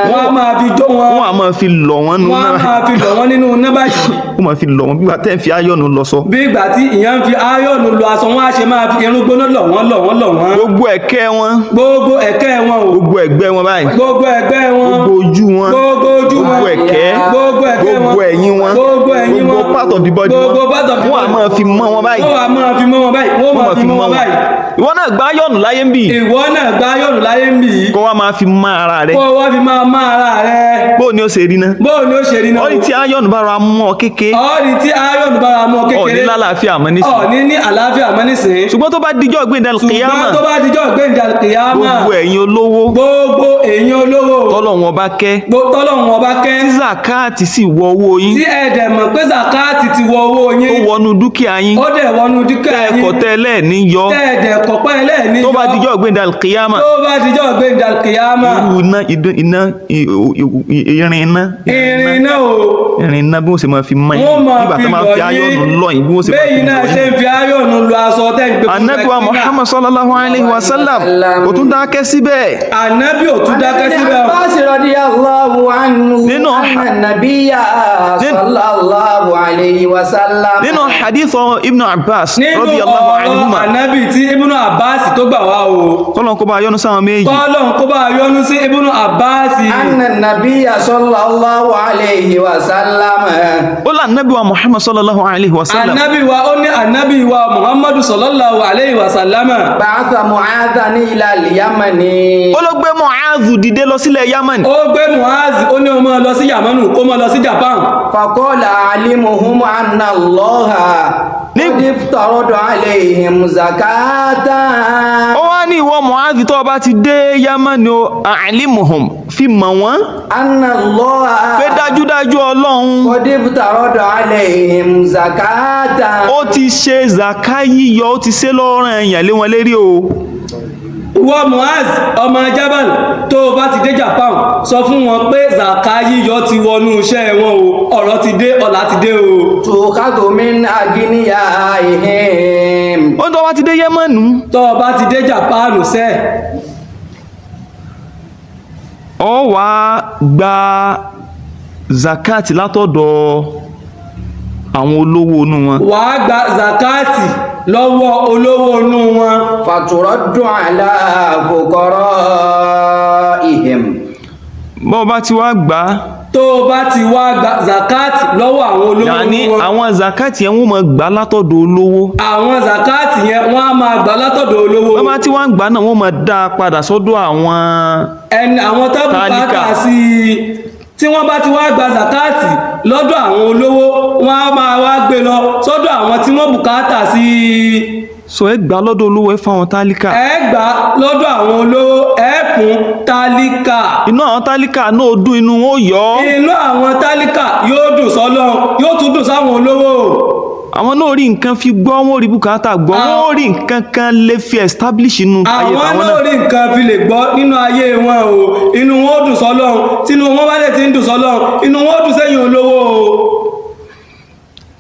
Wọ́n á máa fi jó wọn. Wọ́n á máa fi lọ̀ wọ́n nínú náà. Wọ́n á máa fi lọ̀ wọ́n nínú iná báyìí. Wọ́n máa fi lọ̀ wọ́n bí wàá tẹ́ ń fi áyọ̀nù lọ sọ. Bí ìgbà tí ìyẹn ń fi áyọ̀nù lọ aṣọ, wọ́n á ṣe máa fi irun gbóná lọ̀ wọ́n lọ̀ wọ́n lọ̀ wọ́n. Gbogbo ẹ̀kẹ́ wọn. Gbogbo ẹ̀kẹ́ wọn o. Gbogbo ẹ̀gbẹ́ wọn báyìí. Gbogbo ẹ̀gbẹ́ wọn. Gbogbo ojú wọn. Gbogbo ojú wọn. Gbogbo ẹ̀kẹ́. Gbogbo ẹ̀kẹ́ wọn. Gbogbo ẹ̀yìn wọn. Gbogbo ẹ̀yìn wọn. Gbogbo part of the body wọn. Gbogbo part of the body. Wọ́n á máa fi mọ́ wọn báyìí. Wọ́n á máa fi mọ́ wọn báyìí. Wọ́n máa fi mọ́ wọn báyìí. Ìwọ náà gbá yọ̀nù láyé ń bì. Ìwọ náà gbá yọ̀nù láyé ń bì. Kó wá máa fi mọ́ ara rẹ. Kó wá fi máa mọ́ ara rẹ. Bó ni ó ṣe rí ná. Bó ni ó ṣe rí ná. Ọ̀rí tí áyọ̀nù bá ra mọ́ ọ kéke. Ọ̀rí tí áyọ̀nù bá ra mọ́ ọ kékeré. Ọ̀ní lálàáfíà mọ́ nísìn. Ọ̀ní ní àlàáfíà mọ́ nísìn. Ṣùgbọ́n tó bá dijọ́ gbẹ̀ndẹ̀ kìyàmà. Ṣùgbọ́n tó bá dijọ́ gbẹ̀ndẹ̀ kìyàmà. Gbogbo ẹ̀yin olówó. Gbogbo ẹ̀yin olówó. Tọ́lọ́run ọba kẹ́. Tọ́lọ́run ọba kẹ́. Tí zakati sì wọ owó yín. Tí ẹ dẹ̀ mọ̀ pé zakati ti wọ owó yín. Ó wọnú dúkìá yín. Ó dẹ̀ wọnú dúkìá yín. Tẹ́ ẹ̀kọ́ tẹ́lẹ̀ ní yọ. Tẹ́ ẹ̀dẹ̀ kọ̀pẹ́ ẹlẹ́ẹ̀ní yọ. Tó bá dijọ́ gbẹ̀ndẹ̀ kìyàmà. Tó bá dijọ́ gbẹ̀ndẹ̀ kìyàmà. Irú iná iná irin iná. Irin iná o. Irin iná bí wọ́n ṣe máa fi mọ́ yín. Wọ́n máa Nígbà fi tó máa fi áyọ̀nù lọ yín bí wọ́n ṣe máa fi Bẹ́yìn náà lọ ṣe yín. ń fi áyọ̀nù lọ aṣọ tẹ́ ń gbé fún Ànábì wa Muhammad sallallahu alayhi wa sallam kò tún dákẹ́ síbẹ̀. Ànábì ò tún dákẹ́ síbẹ̀ o. Abbas radiyallahu anhu Nínú anna nabiyya sallallahu alayhi wa sallam. Nínú hadith Ibn Abbas Nínú radiyallahu ọ̀rọ̀ anhuma. Ànábì tí Ibn Abbas tó gbà wá o. Kọ́lọ́n kó bá yọ́nú sáwọn méjì. Kọ́lọ́n kó bá yọ́nú sí Ibn Abbas. Anna nabiyya sallallahu alayhi wa sallam. Ó là Ànábì wa Muhammad sallallahu alayhi wa sallam. Ànábì wa ó ní Ànábì wa Muhammadu sallallahu alayhi wa sallam. Ba'atha Mu'adhan ila al-Yamani. Ó ló gbé Mu'adh dìde lọ sílẹ̀ Yaman. Ó gbé Mu'adh ó ní ó máa lọ sí Yamanu kó máa lọ sí Japan. Faqala alimuhum anna Allaha qad iftarada alayhim zakatan. Ó wá ní ìwọ Mu'adh tó bá ti dé Yaman o, alimuhum fi mọ̀ wọ́n. Anna Allaha Pé dájúdájú Ọlọ́run qad iftarada alayhim zakatan. ó ti ṣe zaka yíyọ, ó ti ṣe lọ́rùn ẹ̀yàn lé wọn lérí o. Ìwọ Mu'adh ọmọ Jabal tó o bá ti dé Japan sọ fún wọn pé zaka yíyọ ti wọnú iṣẹ́ wọn o, ọ̀rọ̀ ti dé, ọ̀la ti dé o. Tukhadhu min agniyaihim. Ó tó bá ti dé Yẹ́mánù. Tó o bá ti dé Japan sẹ́. Ó wá gba zakati látọ̀dọ̀ àwọn olówó inú wọn. Wà á gba zakati lọ́wọ́ olówó inú wọn. Faturaddu ala fuqaraihim. Bó bá ti wá gbà á. Tó o bá ti wá gba zakati lọ́wọ́ àwọn olówó Yàní inú wọn. àwọn zakati yẹn wọ́n máa gbà látọ̀dọ̀ olówó. Àwọn zakati yẹn wọ́n á máa gbà látọ̀dọ̀ olówó. Wọ́n bá ti wá ń gbà náà wọ́n máa dá a padà sọ́dọ̀ àwọn Ẹni àwọn tó bùkátà tálíkà. sí i tí wọ́n bá ti wá gba zakati lọ́dọ̀ àwọn olówó wọ́n á máa wá gbé lọ sọ́dọ̀ àwọn tí wọ́n bùkátà sí i. So ẹ gbà lọ́dọ̀ olówó ẹ fáwọn tálíkà. Ẹ gbà lọ́dọ̀ àwọn olówó ẹ fún tálíkà. Inú àwọn tálíkà náà dùn, inú wọn ó yọ. Inú àwọn tálíkà yóò dùn sọ́lọ́run, yóò tún dùn sáwọn olówó. Àwọn náà rí nǹkan fi gbọ́, wọ́n rí bùkátà gbọ́, wọ́n rí nǹkan kan lè fi establish inú ayé Àwọn tàwọn náà náà. rí nǹkan fi lè gbọ́ nínú ayé wọn o, inú wọn ó dùn sọ́lọ́run, tínú wọn bá lè ti ń dùn sọ́lọ́run, inú wọn ó dùn sẹ́yìn olówó o.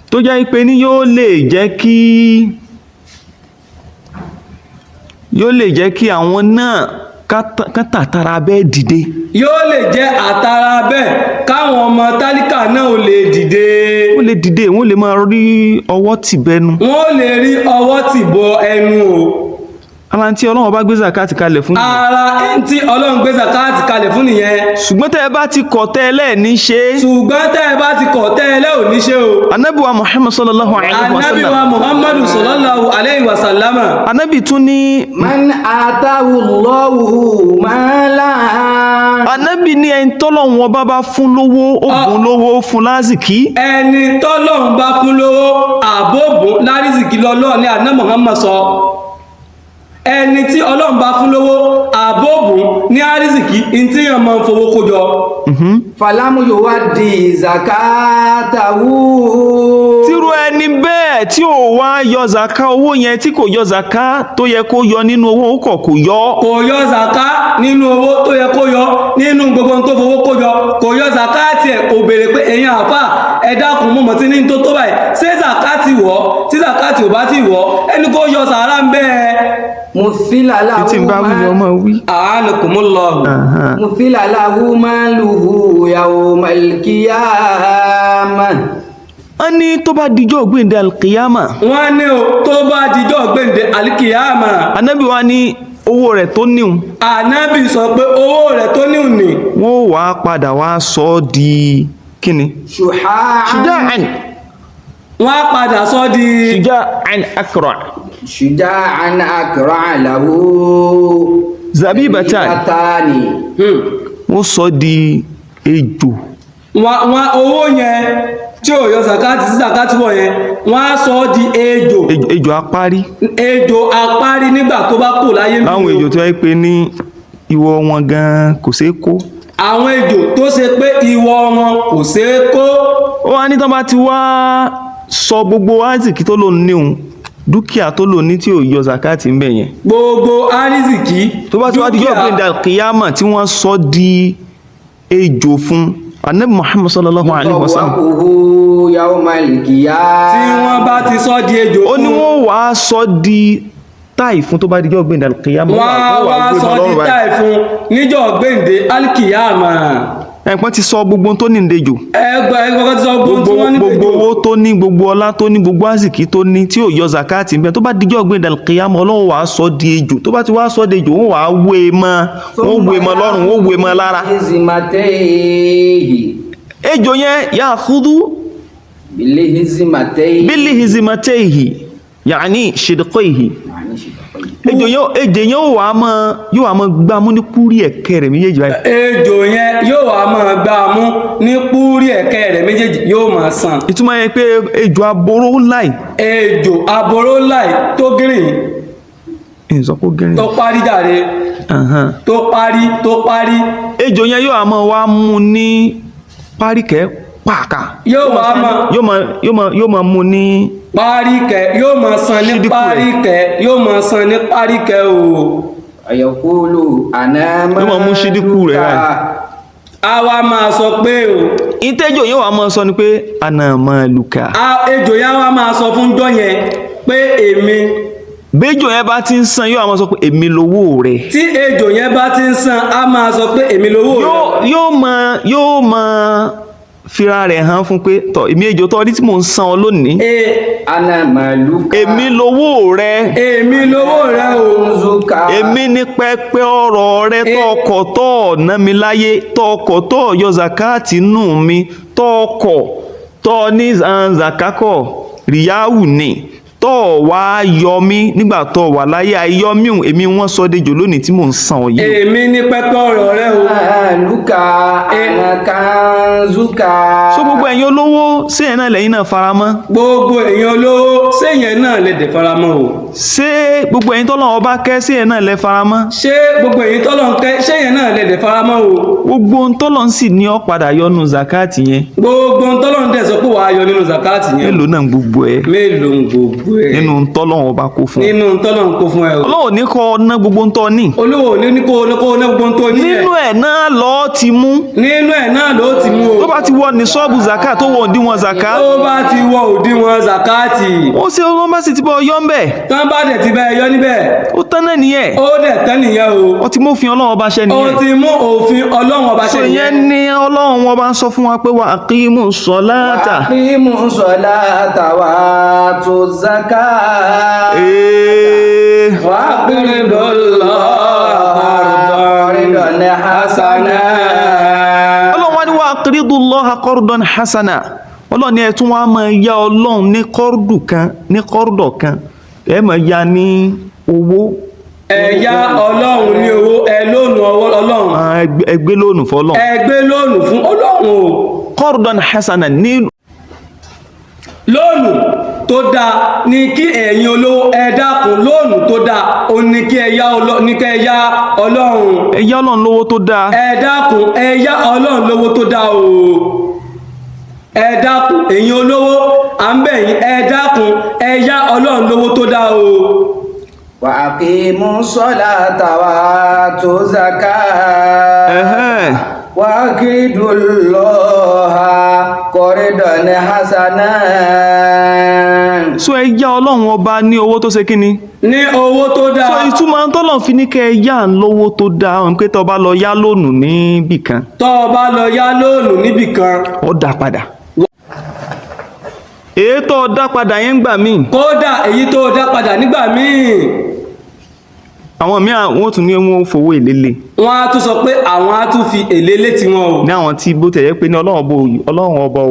Tó jẹ́ pé ní yóò lè jẹ́ kí àwọn náà kán tàtàrà bẹ́ẹ̀ dìde. Yóò lè jẹ́ àtàrà bẹ́ẹ̀ káwọn ọmọ tálíkà náà ò lè dìde. Wọ́n lè dìde, wọ́n lè máa rí ọwọ́ tì bẹnu. Wọ́n lè rí ọwọ́ tì bọ ẹnu o. Ara tí Ọlọ́run bá gbé zakati kalẹ̀ fún nìyẹn. Ara tí Ọlọ́run gbé zakati kalẹ̀ fún nìyẹn. Ṣùgbọ́n tẹ́ ẹ bá ti kọ̀ tẹ́ ẹ lẹ́ẹ̀ní ṣe. Ṣùgbọ́n tẹ́ ẹ bá ti kọ̀ tẹ́ ẹ lẹ́ ò ní ṣe o. Ànábì wa Muhammad sallallahu alayhi wa Ànábì sallam. wa Muhammadu sallallahu alayhi wa sallam. Ànábì tún ní. Man atahu Allahu malan. Ànábì ní ẹni tọ́lọ́run ọba bá fún lówó, ó bùn lówó, ó fún lásìkí. Ẹni tọ́lọ́run bá fún lówó àbóbùn lárísìkí lọ́lọ́ ní àná Muhammad sọ. Ẹni tí Ọlọ́run bá fún lówó àbó Àbóòbùn ní àrísìkí in tí yàn máa ń fowó kó jọ. فلم يؤدي زكاته. Tírú ẹni bẹ́ẹ̀ tí ò wá yọ zaka owó yẹn, tí kò yọ zaka tó yẹ kó yọ nínú owó, ó kọ̀ kò yọ. Kò yọ zaka nínú owó tó yẹ kó yọ nínú gbogbo ohun tó fowó kó jọ, kò yọ zaka tiẹ̀, kò béèrè pé ẹ̀yin àáfà, ẹ dákun, mọ̀mọ́ tí ní tó tó báyìí, ṣé zaka ti wọ̀? Tí zaka ti ò bá ti wọ̀, ẹni kó yọ sàárà ń bẹ́ẹ̀. مثل له Tí n bá wí ni ọmọ wí. Àánukùmúlọ́hù. مثل له ماله يوم القيامة. Wọ́n ní tó bá dijọ́ gbẹ̀ndẹ̀ alkiyama, Wọ́n ní o, tó bá dijọ́ gbẹ̀ǹdẹ̀ alikiyama, anábì wa ní owó rẹ̀ tó níhun, ànábì sọ pé owó rẹ̀ tó ní òní, wọ́n ó wàá padà wá sọ ọ́ di kíni? شحاعا. Shuja'an. Wọ́n á padà sọ di Shuja'an akra. شجاعا أكرع له Zabibatan. زبيبتان. Wọ́n sọ di ejò. Wọ́n owó yẹn tí ò yọ zakati sí zakati wọ̀ yẹn, wọ́n á sọ di ejò. Ejò apárí. Ejò apárí nígbà tó bá kù láyé ń bí Láwọn o. ejò tó yẹ pé ní ìwọ wọn gan kò ṣeé kó. Àwọn ejò tó ṣe pé ìwọ wọn kò ṣeé kó. Ó wá ní tán bá ti wá sọ gbogbo azikí tó lò níhun, dúkìá tó lò ní tí ò yọ zakati ń bẹ̀ yẹn, Gbogbo arísìkí, tó bá ti wá dijọ́ gbẹ̀ndà kìyàmà tí wọ́n sọ di ejò fún anabi Muhammad sallallahu alaihi wasallam, طوقه يوم القيامة. Tí wọ́n bá ti sọ di ejò ó ní fún, wọ́n wàá sọ di táì fún tó bá dijọ́ gbẹ̀ndà kìyàmà. Wọ́n á wá sọ di táì fún níjọ́ gbẹ̀ǹde alikiyama. Ẹ̀pọ́n ti sọ gbogbo ohun tó ní ìdejò. Ẹgbẹ́ ẹgbẹ́ ti sọ gbogbo tí wọ́n ní Gbogbo ejò. owó tó ní, gbogbo ọlá tó ní, gbogbo àsìkí tó ní tí ò yọ zakati ń bẹ, tó bá dijọ́ gbẹ̀ndà kìyàmà, Ọlọ́run wàá sọ di ejò. Tó bá ti wá sọ di ejò, wọ́n wàá wé e mọ́, wọ́n wé e mọ́ lọ́rùn, wọ́n wé e mọ́ lára. بلهزمتيه. Ejò yẹn ya'khudhu بلهزمتيه. bilihizimateihi yaani shidqeihi. يعني شدقيه. Ejò yẹn ó wàá mọ, yóò wàá mọ gbámú ní kúrí ẹ̀kẹ́ rẹ̀ méjèèjì báyìí. Ejò yẹn yóò wá máa gbá a mú ní púrí ẹ̀kẹ́ rẹ̀ méjèèjì, yóò máa sàn. Ìtumọ̀ yẹn pé ejò aboró láì. Ejò aboró láì tó gírìn. Ìsọpọ̀ gẹ́rin. Tó parí jàre. Tó parí, tó parí. Ejò yẹn yóò wàá mọ wá mú ní páríkẹ́ pàkà. Yóò wá máa Yóò máa mú ní páríkẹ́, yóò máa san ní ṣídìkù rẹ̀. Páríkẹ́, yóò máa san ní páríkẹ́ o. يقول أنا Yóò máa mú ṣídìkù rẹ̀ مالك. báyìí. A wá máa sọ pé o, Ìtẹ́jọ́ yóò wàá máa sọ ni pé ana maluka. Ejò yẹn á wá máa sọ fún jọ yẹn pé èmi. Béjò yẹn bá ti ń san, yóò wàá máa sọ pé èmi lówó rẹ̀. Tí ejò yẹn bá ti ń san, á máa sọ pé èmi lówó rẹ̀. Yóò máa fira rẹ̀ hàn fún pé tọ̀, èmi ejò tọ́ rí tí mò ń san ọ lónìí, E, أنا مالك. Èmi lówó rẹ̀. Èmi lówó rẹ̀ o. كنزك. Èmi ní pẹpẹ ọrọ̀ rẹ tọkọ̀ tọ́ ọ̀nà mi láyé, tọkọ̀ tọ́ yọ zakati nù mi, tọkọ̀ tọ́ ní zakakọ̀ ríyáwù ni tọ́ wá yọ mí nígbà tọ́ wà láyé àìyọ mí hùn, èmi wọ́n sọ dejò lónìí tí mò ń san ọ yìí. Èmi ní pẹpẹ ọ̀rọ̀ rẹ̀ o. مالك أنا كنزك. So gbogbo ẹ̀yin olówó, ṣé ẹ̀ náà lẹ́yìn náà faramọ́? Gbogbo èèyàn olówó, séèyàn náà lè dẹ̀ faramọ́ o? Ṣé gbogbo ẹ̀yin tọ́lọ́run ọba kẹ́, ṣé ẹ̀ náà lẹ faramọ́? Ṣé gbogbo èyí tọ́lọ̀ ń kẹ́, séèyàn náà lè dẹ̀ faramọ́ o? Gbogbo ohun tọ́lọ́run sì ní ó padà yọnu zakati yẹn. Gbogbo ohun tọ́lọ̀ ń dẹ̀ sọ pé wàá yọ nínú zakati yẹn, Mélòó náà gbogbo ẹ̀ mélòó ń gbogbo ẹ̀ nínú ohun tọ́lọ́run ọba kó fún ọ? Nínú tọ́lọ̀ ń kó fún ẹ o. Ọlọ́run ní kọ́ ọ ná gbogbo ohun tó ní. Olówó ò ní ní kó ní kó ní gbogbo ohun tó ní ẹ̀. Nínú ẹ̀ náà lọ́ọ́ ti mú. Nínú ẹ̀ náà ló ti mú o. Tó bá ti wọ ní sọ́ọ̀bù zaka, tó wọ òdiwọ̀n zaka, Tó bá ti wọ òdiwọ̀n zakati, ó ṣe wọ́n bá sì ti bọ́ yọ́ ń bẹ̀. Tán bá dẹ̀ ti bá ẹ yọ níbẹ̀, Ó tán náà nìyẹn. Ó dẹ̀ tán nìyẹn o. Ó ti mófin Ọlọ́run ọba ṣẹ Ó nìyẹn. ti mú òfin Ọlọ́run ọba So ṣẹ ìyẹn nìyẹn. ni Ọlọ́run ọba ń sọ fún wa pé wa aqimu ssalata. أقيموا الصلاة وآتوا الزكاة. Ee. وأقرضوا الله قرضا حسنا. Ọlọ́run wá ní wa aqridu Allaha qardan hasana. Ọlọ́run ní ẹ tún wá máa yá Ọlọ́run ní kọ́rùdù kan, ní kọ́rùdọ̀ kan, ẹ máa yá ní owó. Ẹ yá Ọlọ́run ní owó, ẹ lónù ọwọ́ Ọlọ́run. Ah, ẹ gbé lóònù fọlọ́run. Ẹ gbé lónù fún Ọlọ́run o. Qardan hasana ní Lóònù tó dáa ni kí ẹ̀yin olówó, ẹ dákun, lóònù tó dáa ó ní kí ẹ yá ní kí ẹ yá Ọlọ́run. Ẹ yá Ọlọ́run lówó tó dáa. Ẹ dákun, ẹ yá Ọlọ́run lówó tó dáa o. Ẹ dákun, ẹ̀yin olówó, à ń bẹ̀ yín, ẹ dákun, ẹ yá Ọlọ́run lówó tó dáa o. وأقيموا الصلاة وآتوا الزكاة Ẹ̀hẹ́n. وأقرضوا الله قرضا حسنا. So ẹ yá Ọlọ́run ọba ní owó tó ṣe kí ni? Ní owó tó dáa. So ìtumọ̀ tọ́lọ̀ fi ní kẹ́ ẹ yá ń lówó tó dáa, ọ̀hún pé tó bá lọ yá lónù níbì kan, Tó o bá lọ yá lóònù níbì kan, ó dá padà. Èyí tó dá padà yẹn ń gbà míì, kódà èyí tó o dá padà nígbà míì, àwọn míì wọ́n tún ní wọ́n fowó èlé lé. Wọ́n á tún sọ pé àwọn á tún fi èlé létí wọn o. Ní àwọn tí bó tẹ̀ yẹ pé ní Ọlọ́run ọba ò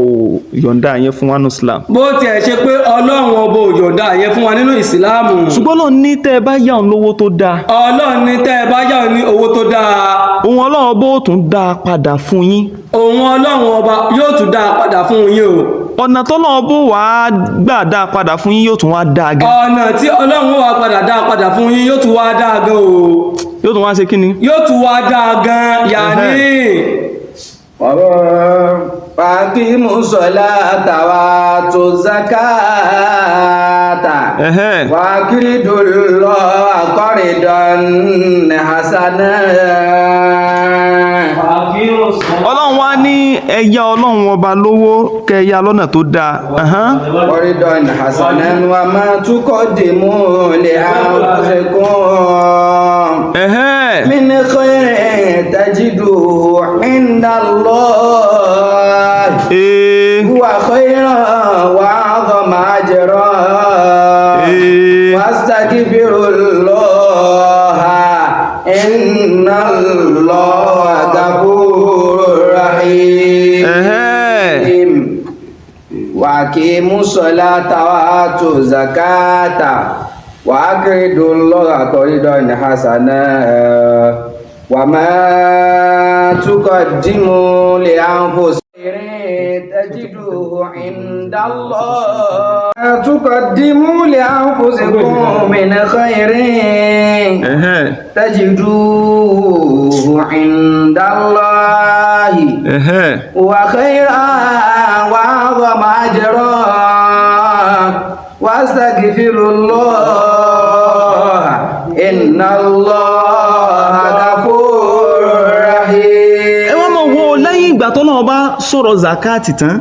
yọ̀ǹda yẹn fún wa ní Islam. Bó tiẹ̀ ṣe pé Ọlọ́run ọba ò yọ̀ǹda yẹn fún wa nínú Ìsìláàmù. Ṣùgbọ́n Ọlọ́run ní tẹ́ ẹ bá yá òun lówó tó dáa, Ọlọ́run ní tẹ́ ẹ bá yá òun ní owó tó dáa, òun Ọlọ́run ọba ó tún dá a padà fún yín. Òun Ọlọ́run ọba yóò tún dá a padà fún yín o. Ọ̀nà tọ́lọ́run bó wàá gbà dá a padà fún yín yóò tún wá dáa gan. Ọ̀nà tí Ọlọ́run wá padà dá a padà fún yín yóò tún wá dáa gan o. Yóò tún wá ṣe kí ni? Yóò tún wá dáa gan, yàní. وأقيموا الصلاة وآتوا الزكاة Ẹ̀hẹ́n. وأقرضوا الله قرضا حسنا. Ọlọ́run wá ní ẹ yá Ọlọ́run ọba lówó kẹ́ ẹ yá lọ́nà tó dáa. Ẹ̀hán. قرضا حسنا وما تقدموا لأنفسكم Ẹ̀hẹ́n. من خير تجدوه عند الله Ee. هو خيرا وأعظم أجرا. Ee. واستغفروا الله إن الله غفور رحيم. Ẹ̀hẹ́n. وأقيموا الصلاة وآتوا الزكاة وأقرضوا الله قرضا حسنا وما تقدموا لأنفسكم تجدوه عند الله. تقدموا لأنفسكم من خير Ẹ̀hẹ́n. تجدوه عند الله Ẹ̀hẹ́n. وخيرا وأعظم أجرا واستغفروا الله إن الله غفور رحيم. Ẹ wọ́n mọ̀ wo lẹ́yìn ìgbà tọ́lọ́run bá sọ̀rọ̀ zakati tán,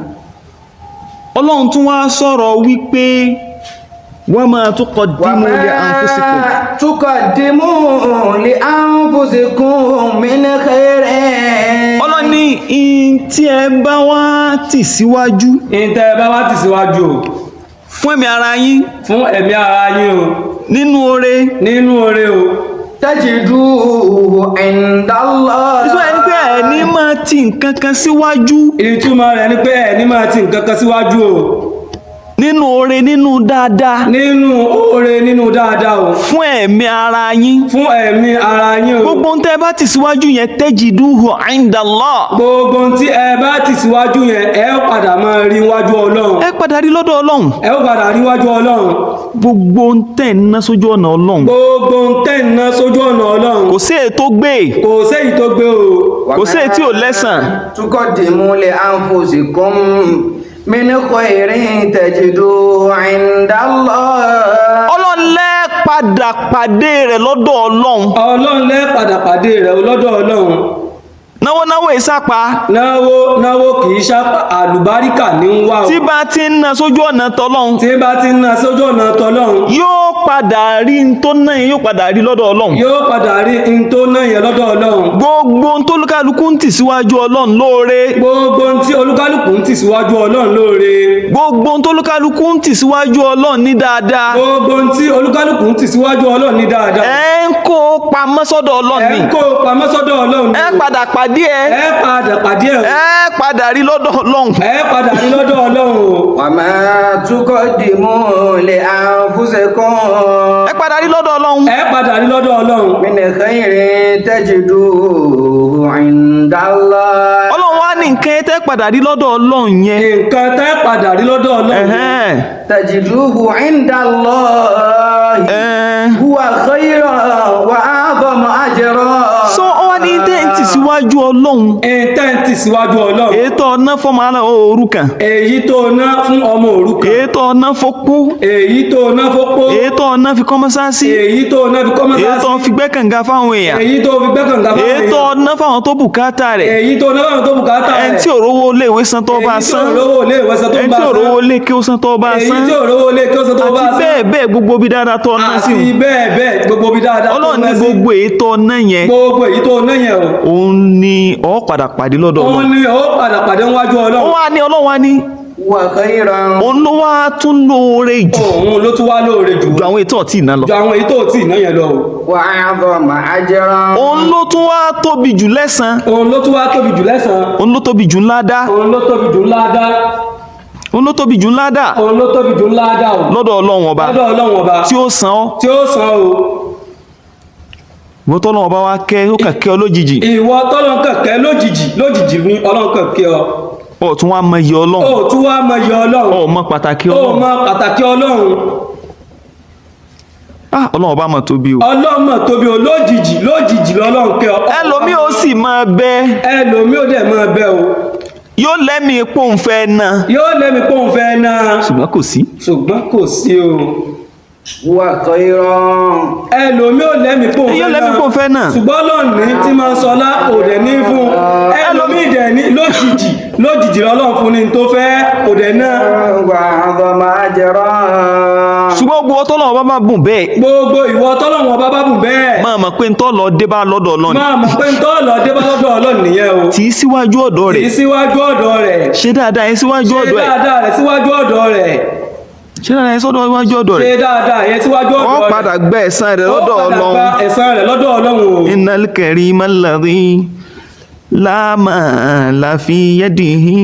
Ọlọ́run tún wá sọ̀rọ̀ wípé wa ma tuqaddimu li anfusikum. وما تقدموا لأنفسكم من خير. Ọlọ́run ní in tí ẹ bá wá tì síwájú Ìtẹ́ ẹ bá wá tì síwájú o, fún ẹ̀mí ara yín, fún ẹ̀mí ara yín o, nínú oore, nínú oore o, تجدوه عند الله. Ìtumọ̀ ẹni pé ẹ̀ ní máa ti nǹkan kan síwájú Ìtumọ̀ rẹ̀ ni pé ẹ̀ ní máa ti nǹkan kan síwájú o, nínú oore, nínú dáadáa, nínú oore, nínú dáadáa o, fún ẹ̀mí ara yín. Fún ẹ̀mí ara yín o. Gbogbo ohun tẹ́ ẹ bá tì síwájú yẹn, tajiduhu inda Allah. Gbogbo ohun tí ẹ bá tì síwájú yẹn, ẹ ó padà máa rí wájú Ọlọ́run. Ẹ padà rí lọ́dọ̀ Ọlọ́run. Ẹ ó padà rí wájú Ọlọ́run. Gbogbo ohun tẹ́ ẹ ná sójú ọ̀nà Ọlọ́run, Gbogbo ohun tẹ́ ń ná sójú ọ̀nà Ọlọ́run, kò sí èyí tó gbé, kò séyìí tó gbé o. kò sí èyí tí ò lẹ́sàn. تقدموا لأنفسكم من خير تجدوه عند الله. Ọlọ́run lẹ́ padà pàdé rẹ̀ lọ́dọ̀ Ọlọ́run. Ọlọ́run lẹ́ padà pàdé rẹ̀ lọ́dọ̀ Ọlọ́run. Náwó náwó ìsápa, Náwó náwó kì í ṣápá, àlùbáríkà ní ń wá o. Tí bá ti ń ná sójú ọ̀nà tọlọ́run, Tí bá ti ń ná sójú ọ̀nà tọlọ́run, yóò padà rí n tó ná yẹn, yóò padà rí lọ́dọ̀ Ọlọ́run. Yóò padà rí n tó ná yẹn lọ́dọ̀ Ọlọ́run. Gbogbo ohun tó kálukú ń tì síwájú Ọlọ́run lóore, Gbogbo ohun tí olúkálùkù ń tì síwájú Ọlọ́run lóore, gbogbo ohun tó kálukú ń tì síwájú Ọlọ́run ní dáadáa, gbogbo ohun tí olúkálùkù ń tì síwájú Ọlọ́run ní dáadáa, ẹ ń kó pamọ́ sọ́dọ̀ Ọlọ́run ẹ ni. ń kó pamọ́ sọ́dọ̀ Ọlọ́run ni. Ẹ padà pàdé ẹ, Ẹ padà pàdé ẹ. ẹ padà rí lọ́dọ̀ Ọlọ́run. Ẹ padà rí lọ́dọ̀ Ọlọ́run o. وما تقدموا لأنفسكم Ẹ padà rí lọ́dọ̀ Ọlọ́run. Ẹ padà rí lọ́dọ̀ Ọlọ́run. من خير تجدوه عند الله. Ọlọ́run wá ní nǹkan Nǹkan tẹ́ padà rí lọ́dọ̀ Ọlọ́run yẹn. Nǹkan tẹ́ padà rí lọ́dọ̀ Ọlọ́run. Ẹ̀hẹ́n. تجدوه عند الله Ẹ̀ẹ́n. هو خيرا وأعظم أجرا. So ọ wá ní tẹ́ ń tì síwájú Ọlọ́run, Ìtẹ́ǹtì síwájú Ọlọ́run. ètò ọ̀nà fọmọ ara òrukàn, Èyí tó ná fún ọmọ òrukàn. ètò ọ̀nà fopó, Èyí tó ná fópó. ètò ọ̀nà fi kọ́ mọ́sáàsì, Èyí tó ná fi kọ́ mọ́sáàsì. ètò fi gbẹ́ kànga fáwọn èèyàn, Èyí tó fi gbẹ́kànga fáwọn ètò èèyàn. ọ̀nà fáwọn tó bùkátà rẹ̀, Èyí tó ná fáwọn tó bùkátà rẹ̀. ẹni tí òrówó lé ìwé san tó bá Èyí tí san, òrówó ilé ìwé san tó ẹni bá tí san. òrówó lé kí ó san tó bá Èyí san, tí òrówó ilé kí ó san tó bá àti san. bẹ́ẹ̀ bẹ́ẹ̀ gbogbo bí dáadáa tó ọ̀nà sí. Àti bẹ́ẹ̀ bẹ́ẹ̀ gbogbo bí dáadáa tó Ọlọ́run ná ní sí. gbogbo ètò ọ̀nà yẹn, Gbogbo èyí tó ná yẹn o. òun ni ó padà pàdé lọ́dọ̀ Òun Ọlọ́run. ni ó padà pàdé níwájú Ó Ọlọ́run. wá ní Ọlọ́run wá ní وخيرا òun ló wá tún lóore jù Òun ló tún wá lóore jù ju àwọn ètò ọ̀tí ìná lọ. ju àwọn èyí tó tí ì ná yẹn lọ o. وأعظم أجرا. Òun ló tún wá tóbi jù lẹ́san, Òun ló tún wá tóbi jù lẹ́san. òun ló tóbi jù ńlá dá, Òun ló tóbi jù ńlá dá. òun ló tóbi jù ńlá dá Òun ló tóbi jù ńlá dá o. lọ́dọ̀ Ọlọ́run ọba Lọ́dọ̀ Ọlọ́run ọba. tí ó san ọ́. Tí ó san o. Ìwọ tọ́lọ́run ọba wá kẹ́, ó kàn kẹ́ ọ lójijì, Ìwọ tọ́lọ́run kàn kẹ́ lójijì, lójijì ni Ọlọ́run kàn kẹ́ ọ. ó tún wá mọ iye Ọlọ́run, Ó tún wá mọ iye Ọlọ́run. ó mọ pàtàkì Ó Ọlọ́run. mọ pàtàkì Ọlọ́run. Ah, Ọlọ́run ọba mọ̀ tóbi o. Ọlọ́run mọ̀ tóbi o, lójijì, lójijì lọ́lọ́run kẹ́ ọ. Ẹlòmíì ó sì máa bẹ, Ẹlòmíì ó dẹ̀ máa bẹ o. yóò lẹ́mìí pòun fẹ́ ná, Yóò lẹ́mi pé òun fẹ́ ná. ṣùgbọ́n kò sí. Ṣùgbọ́n kò sí o. وخيرا Ẹlòmíì ò lẹ́mi pé òun Yóò fẹ́ lẹ́mìí ná. pòun fẹ́ ná. Ṣùgbọ́n lọ́ọ̀ni tí máa ń sọlá kò dẹ̀ ní fún. Ẹlòmíì dẹ̀ ní lójijì, lójijì lọ́lọ́run fún ni tó fẹ́ kò dẹ̀ ná. وأعظم أجرا. Ṣùgbọ́n gbogbo tọ́lọ́run ọba bá bùn bẹ́ẹ̀, Gbogbo ìwọ tọ́lọ́run ọba bá bùn bẹ́ẹ̀. máa mọ̀ pé ń tọ́ lọ dé bá lọ́dọ̀ Ọlọ́run, Máa mọ̀ pé ń tọ́ lọ dé bá lọ́dọ̀ Ọlọ́run nìyẹn o. tì í síwájú ọ̀dọ̀ Tì í rẹ̀, síwájú ọ̀dọ̀ rẹ̀. ṣe dáadáa yẹn síwájú Ṣe ọ̀dọ̀ ẹ̀, dáadáa rẹ̀ síwájú ọ̀dọ̀ rẹ̀. ṣe dáadáa yẹn sọ́dọ̀ iwájú ọ̀dọ̀ Ṣe rẹ̀, dáadáa yẹn síwájú ó ọ̀dọ̀ rẹ̀. padà gbẹ́ ẹ̀san rẹ̀ Ó lọ́dọ̀ padà Ọlọ́run. gba ẹ̀san rẹ̀ lọ́dọ̀ Ọlọ́run o. Innal karima alladhi la mala fi yadihi.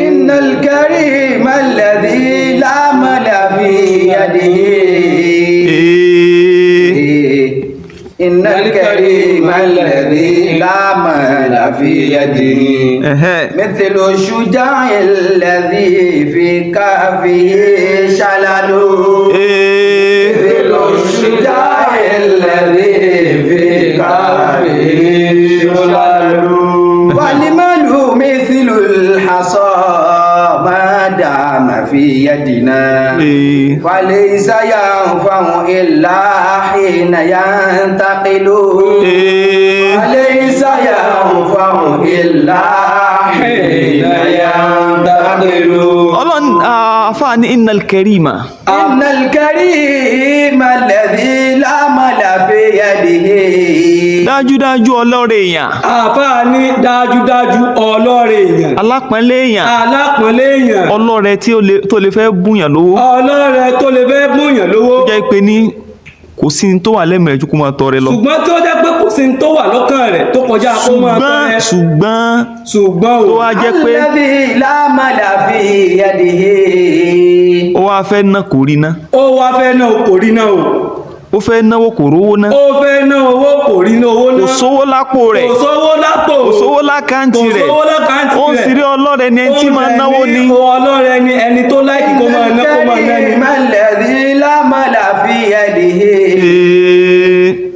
إن الكريم الذي لا مال في يده. إن الكريم الذي لا مال في يده Ẹ̀hẹ́. مثل الشجاع الذي في كهفه شلل. مثل الشجاع الذي في كهفه شلل. والمال مثل الحصى ما دام في يدنا فليس ينفع إلا حين ينتقل. فليس ينفع إلا حين ينتقل. Ọlọ́run àáfàá ní innal karima, إن الكريم الذي لا مال في يده. dájúdájú ọlọ́rẹ̀ èèyàn, Àfáà ní dájúdájú ọlọ́rẹ̀ èèyàn. alápọ̀nlé èèyàn, Alápọ̀nlé èèyàn. ọlọ́rẹ̀ tí ó lè- tó lè fẹ́ bùyàn lówó, Ọlọ́rẹ̀ tó lè fẹ́ bùyàn lówó. tó jẹ́ pé ní kò sí ní tó wà lẹ́mìí rẹ̀ ju kó máa tọrẹ lọ. Ṣùgbọ́n tí ó jẹ́ pé kò sí ní tó wà lọ́kàn rẹ̀ tó kọjá kó máa Ṣùgbọ́n tọrẹ. ṣùgbọ́n Ṣùgbọ́n tó o. wá jẹ́ pé الذي لا مال في يده. ó wá fẹ́ ná kò rí ná, Ó wá fẹ́ ná o kò rí ná o. ó fẹ́ náwó kò rówó ná, Ó fẹ́ ná owó kò rí ná owó ná. kò sówó lápò rẹ̀, Kò sówó lápò. kò sówó lákàntì Kò rẹ̀, sówó lákàntì ó ń rẹ̀. sì rí ọlọ́rẹ̀ ni ẹni tí máa náwó ni. Ọlọ́rẹ̀ ni ẹni tó láìkì kó máa ná kó máa ná ni. الكريم الذي لا مال في يده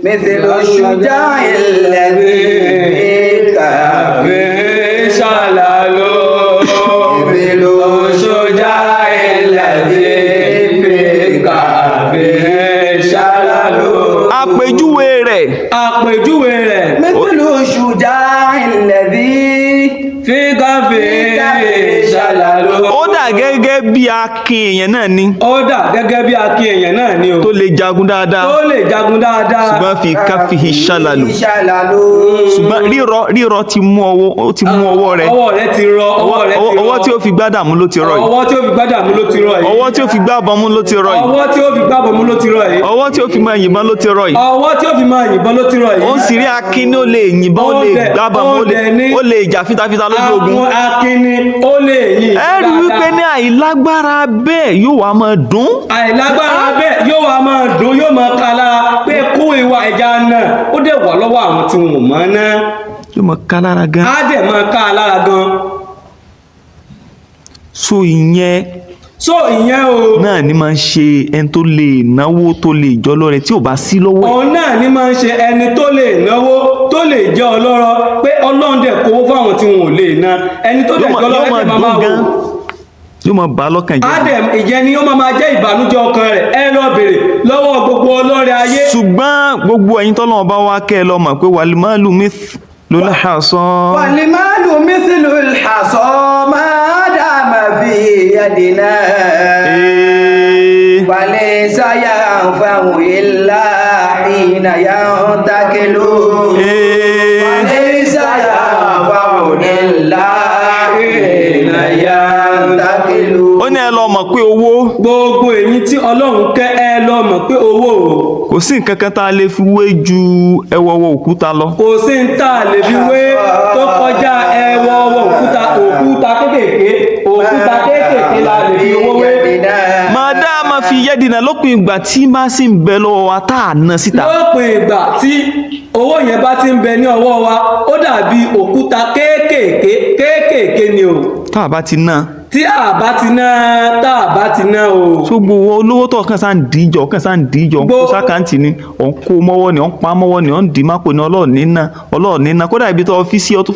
مثل الشجاع الذي في كهفه Ṣàlàló. مثل الشجاع الذي في كهفه شلل. Àpèjúwe rẹ̀ Àpèjúwe rẹ̀. مثل الشجاع الذي Fi káfí ṣàlàló. ó dà gẹ́gẹ́ bí akin èèyàn náà ni, Ó dà gẹ́gẹ́ bí akin èèyàn náà ni o. tó lè jagun dáadáa, Tó lè jagun dáadáa. ṣùgbọ́n fi káfíhì ṣàlàlù, شلل. ṣùgbọ́n rírọ rírọ ti mú ọwọ́, ó ti mú ọwọ́ rẹ̀, Ọwọ́ rẹ̀ ti rọ. Ọwọ́ rẹ̀ ti rọ. ọwọ́ tí ó fi gbádà mú ló ti rọ yìí, Ọwọ́ tí ó fi gbádà mú ló ti rọ yìí. ọwọ́ tí ó fi gbábọn mú ló ti rọ yìí, Ọwọ́ tí ó fi gbábọ̀ mú ló ti rọ yìí. ọwọ́ tí ó fi máa yìnbọn ló ti rọ yìí. Ọwọ́ tí ó fi máa yìnbọn ló ti rọ yìí. Ó ń sì rí akin ní ó lè yìnbọn, ó lè gbábọn mú, ó lè jà fitafita lójú ogun. Àwọn akin ni ó lè yìn. Ẹ rí wípé ní àìlágbára bẹ́ẹ̀ yóò wá máa dùn. Àìlágbára bẹ́ẹ̀ yóò wá máa dùn, yóò máa ka lára pé kó ìwà ẹja náà ó dẹ̀ wà lọ́wọ́ àwọn tí wọn ò mọ̀ náà. Yóò máa ká lára gan. Á dẹ̀ máa ká a lára gan. So ìyẹn So ìyẹn o, náà ni máa ń ṣe ẹni tó lè náwó, tó lè jọlọ́rẹ tí ò bá sí lọ́wọ́ ẹ̀. Òun náà ni máa ń ṣe ẹni tó lè náwó, tó lè jẹ́ ọlọ́rọ̀, pé Ọlọ́run dẹ̀ kówó fáwọn tí wọn ò lè ná, ẹni tó dẹ̀ Yóò máa jẹ́ ọlọ́rọ̀ yóò máa ẹ̀ dẹ̀ máa dùn máa wò gan, yóò máa bà á lọ́kàn á jẹ́. dẹ̀ ìyẹn ni ó máa máa jẹ́ ìbànújẹ́ ọkàn rẹ̀. Ẹ lọ bèrè lọ́wọ́ gbogbo ọlọ́rẹ̀ ayé. Ṣùgbọ́n gbogbo ẹ̀yin tọ́lọ́run bá wá kẹ́ ẹ lọ mọ̀ pé wàlímọ́lù mithlul hasa. والمال مثل الحصى ما دام في يدنا Ee. وليس ينفع إلا حين ينتقل. Ee. وليس ينفع إلا حين ينتقل. Ó ní ẹ lọ mọ̀ pé owó, Gbogbo èyí tí Ọlọ́run kẹ́, ẹ lọ mọ̀ pé owó o, kò sí nǹkan kan tá a lè fi wé ju ẹwọ́wọ́ òkúta lọ. Kò sí ń tà lè fi wé tó kọjá ẹwọ ọwọ́ òkúta, òkúta kéékèèké, òkúta kéékèèké la lè fi owó wé. Máa dá a máa fi yẹ́dìnà lópin ìgbà tí bá sì ń bẹ lọ́wọ́ wa tá a ná síta. Lópin ìgbà tí owó yẹn bá ti ń bẹ ní ọwọ́ wa, ó dàbí òkúta kéékèèké kéékèèké ni o. Tá a bá ti ná. Tí a bá ti ná, tá a bá ti ná o. Tó gbowó olówó tó kàn sáà ń díjọ, kàn sáà ń díjọ, ń kó sákàǹtì ni, ò ń kó mọ́wọ́ ni, ò ń pa mọ́wọ́ ni, ò ń dì mápò ni, ọlọ́ọ̀ni ná, ọlọ́ọ̀ni ná, kódà ibi tó ọ́fíìsì ọ tún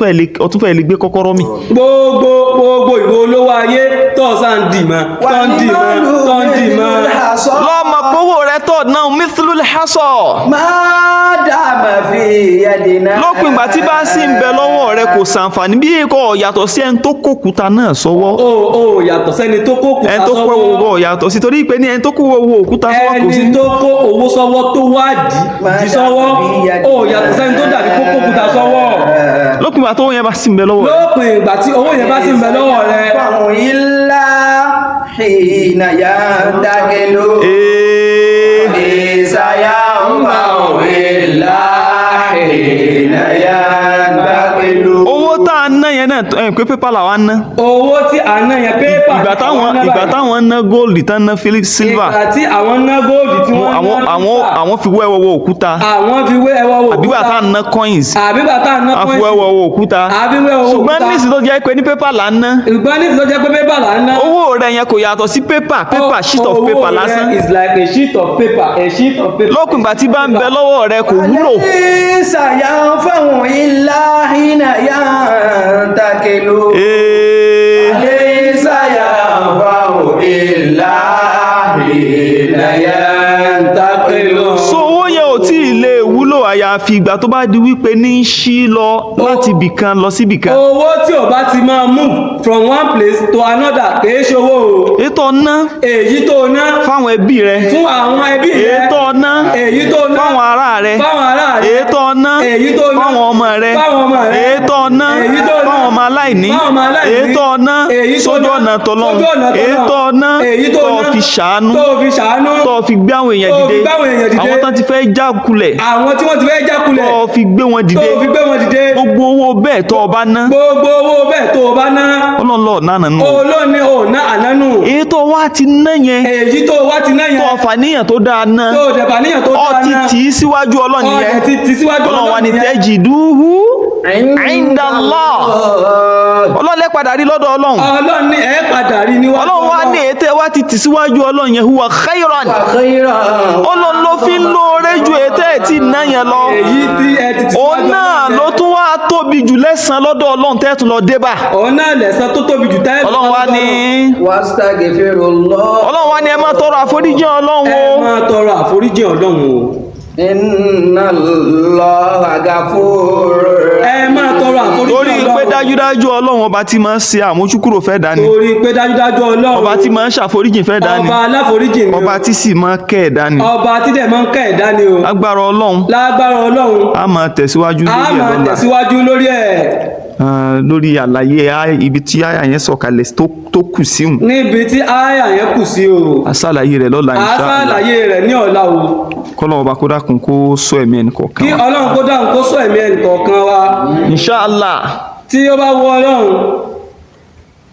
fẹ́ lè gbé kọ́kọ́rọ́ mi. Gbogbo ìwé olówó ayé tó sá ń dì mọ́, tó ń dì mọ́, tó ń dì mọ́. Lọ́mọ kówó rẹ tó náà mithlul hasa. ما دام في يدنا. Lópin ìgbà tí bá sì ń bẹ lọ́wọ́ rẹ, kò sàǹfààní bí kò yàtọ̀ sí ẹni tó kókúta náà sọ́wọ́. O yàtọ̀ sẹ́ni tó kó òkúta Ẹni tó kó sọ́wọ́. owó yàtọ̀ sí, torí pé ní ẹni tó kó owó òkúta sọ́wọ́ kò sí. Ẹni tó kó owó sọ́wọ́ tó wá dì sọ́wọ́, o yàtọ̀ sẹ́ni tó dàbí kó kó òkúta sọ́wọ́. Lópin ìgbà tó yẹn bá sì ń bẹ lọ́wọ́ rẹ. Lópin ìgbà tí owó yẹn bá sì ń bẹ lọ́wọ́ rẹ. ينفع إلا حين ينتقل. Ee. ليس ينفع إلا حين ينتقل. Owó tá a ná yẹn náà ẹ̀ pé pépà làwa ná. Owó tí à ń ná yẹn, pépà. Ìgbà táwọn ná góòlì tán ná silver. Ìgbà tí àwọn ná góòlù tí wọ́n ná silver, Àwọn fi wé ẹwọ́wọ́ òkúta. Àwọn fi wé ẹwọ́ òkúta. Àbígbà tá a ná coins, Àbígbà tá a ná a fi wé coins, ẹwọ́wọ́ òkúta. Àbí wé ẹwọ́ Ṣùgbọ́n òkúta. nísìsiyìí tó jẹ́ pé ní pépà là ń ná, Ìgbọ́n nísìsiyìí tó jẹ́ pé pépà là ń ná, owó rẹ yẹn kò yàtọ̀ sí pépà, pépà, sheet of Owó paper rẹ lásán. is like a sheet of paper, a sheet of paper. Lópin ìgbà tí bá ń bẹ lọ́wọ́ rẹ, kò wúlò. وليس ينفع إلا حين ينتقل. Ee. ليس ينفع إلا حين ينتقل. So owó yẹn ò tí ì lè wúlò àyàfi ìgbà tó bá di wípé ní í ṣí lọ láti ibìkan lọ síbìkan. Owó tí ò bá ti máa move from one place to another kìí ṣòwò o. Ètò ọ̀nà Èyí tó ná fáwọn ẹbí rẹ, fún àwọn ẹbí rẹ, ètò ọ̀nà èyí tó ná fáwọn ará rẹ, fáwọn ará rẹ, ètò ọ̀nà èyí tó ná fáwọn ọmọ rẹ, fáwọn ọmọ rẹ, ètò ọ̀nà èyí tó ná fáwọn ọmọ aláìní, fáwọn ọmọ aláìní, ètò ọ̀nà èyí tó sójú ná ọ̀nà tọlọ́run, sójú ọ̀nà tọlọ́run, ètò ọ̀nà èyí tó tó ná fi ṣàánú, tó fi ṣàánú, tó fi gbé àwọn èèyàn tó fi dìde, gbé àwọn èèyàn dìde, àwọn tán ti fẹ́ já kulẹ̀, àwọn tí wọ́n ti fẹ́ jákulẹ̀, tó fi gbé wọn tó dìde, fi gbé wọn dìde. Gbogbo owó bẹ́ẹ̀ tó o bá ná, Gbogbo owó bẹ́ẹ̀ tó o bá ná, Ọlọ́run lọ́ọ̀ náà nù. Olóòní ò ná ànánù. Èyí tó wá ti ná yẹn, Èyí tó wá ti ná tó yẹn, fàníyàn tó dáa ná, tó dẹ̀bà níyàn tó ọ dáa ti ná, tì í síwájú Ọlọ́run ọ yẹn. ti tì síwájú Ọlọ́run wa ni yẹn. tajiduhu indallah, Ọlọ́run lẹ́ padà rí lọ́dọ̀ Ọlọ́run. Ọlọ́run ní ẹ padà rí níwájú. Ọlọ́run wa ní ètè wa ti tì síwájú Ọlọ́run yẹn huwa khayran, خيرا. Ọlọ́run ló fi ń lóore ju ètè ẹ̀ tí ná yẹn lọ. Èyí tí ẹ ti tì Òun síwájú náà Ọlọ́run ló yẹn. tún wá tóbi jù lẹ́san lọ́dọ̀ Ọlọ́run tẹ́tù lọ dé bá. Òun náà lẹ̀san tó tóbi jù tẹ́lẹ̀. Ọlọ́run wa ní واستغفر الله. Ọlọ́run wa ní ẹ máa tọrọ àforíjì Ọlọ́run Ẹ o. máa tọrọ àforíjì Ọlọ́run o. إن الله غفور. Ẹ máa tọrọ àforíjì Torí Ọlọ́run. pé dájúdájú Ọlọ́run ọba tí máa ń ṣe àmójúkúrò fẹ́ dání, Torí pé dájúdájú Ọlọ́run ọba tí máa ń ṣàforíjì fẹ́ dání, ọba aláforíjì ni o. ọba tí sì máa ń kẹ́ ẹ̀ dání. Ọba tí dẹ̀ máa ń kẹ́ ẹ̀dá ni o. Agbára Ọlọ́run, Lágbára Ọlọ́run, a máa tẹ̀síwájú a lórí ẹ̀ máa lọ́la. tẹ̀síwájú lórí ẹ̀. Ah, lórí àlàyé ibi tí àyà yẹn sọ̀kalẹ̀ tó kù síhùn. Níbi tí àyà yẹn kù sí o. A ṣàlàyé rẹ̀ lọ́la A insha Allah. ṣàlàyé rẹ̀ ní ọ̀la o. Kọ́lọ́run ọba kó dákun kó sọ ẹ̀mí ẹnì kọ̀ọ̀kan Kí wa. Ọlọ́run kó dáhùn kó sọ ẹ̀mí ẹnì kọ̀ọ̀kan wa. Insha Allah. Tí ó bá wọ Ọlọ́run.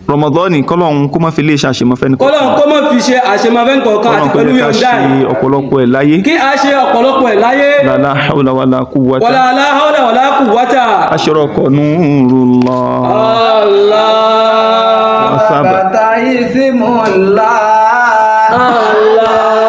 Ramadan kọ́lọ́hún kó má fi lè ṣàṣemọ́ fẹ́ni Kọ́lọ́run kó má fi ṣe àṣemọ́fẹ́ nìkọ̀ọ̀kan àti kọ́lọ́hún kó pẹ̀lú jẹ́ ká yọ̀ǹda ṣe ẹ̀. ọ̀pọ̀lọpọ̀ ẹ̀ láyé. Kí a ṣe ọ̀pọ̀lọpọ̀ ẹ̀ láyé. La hawla wala quwwata. Wala la hawla wala quwwata. Ashraka nurullah. Allah. Sábà. Bàtà ìsìmùlá. Allah.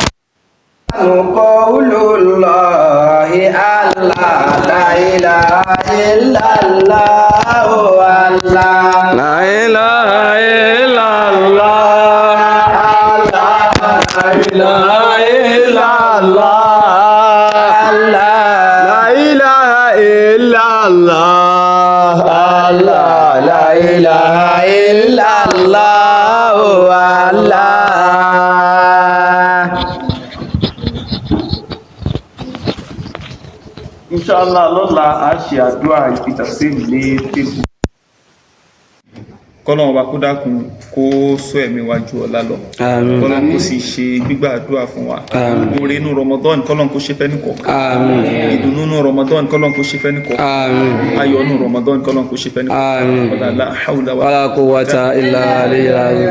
Qawlullahi Allah la ilaha illallah Allah. La ilaha illallah. Allah La ilaha illallah. Allah. La ilaha illallah. Allah la ilaha illallah Allah. Inshallah lọ́la a ṣe àdúrà ìfìtàsí lé tébù. Kọ́lọ́n ọba kó dákun kó sọ ẹ̀mí wa ju ọ̀la lọ. Àmín. Kọ́lọ́n kó sì ṣe gbígbà àdúrà fún wa. Oore inú Ramadan kọ́lọ́n kó ṣe fẹ́ nìkọ̀ọ̀kan. Àmín. Ìdùnnú inú Ramadan kọ́lọ́n kó ṣe fẹ́ nìkọ̀ọ̀kan. Àmín. Ayọ̀ inú Ramadan kọ́lọ́n kó ṣe fẹ́ nìkọ̀ọ̀kan. Àmín. Wala la hawla Wala quwwata illa billahi.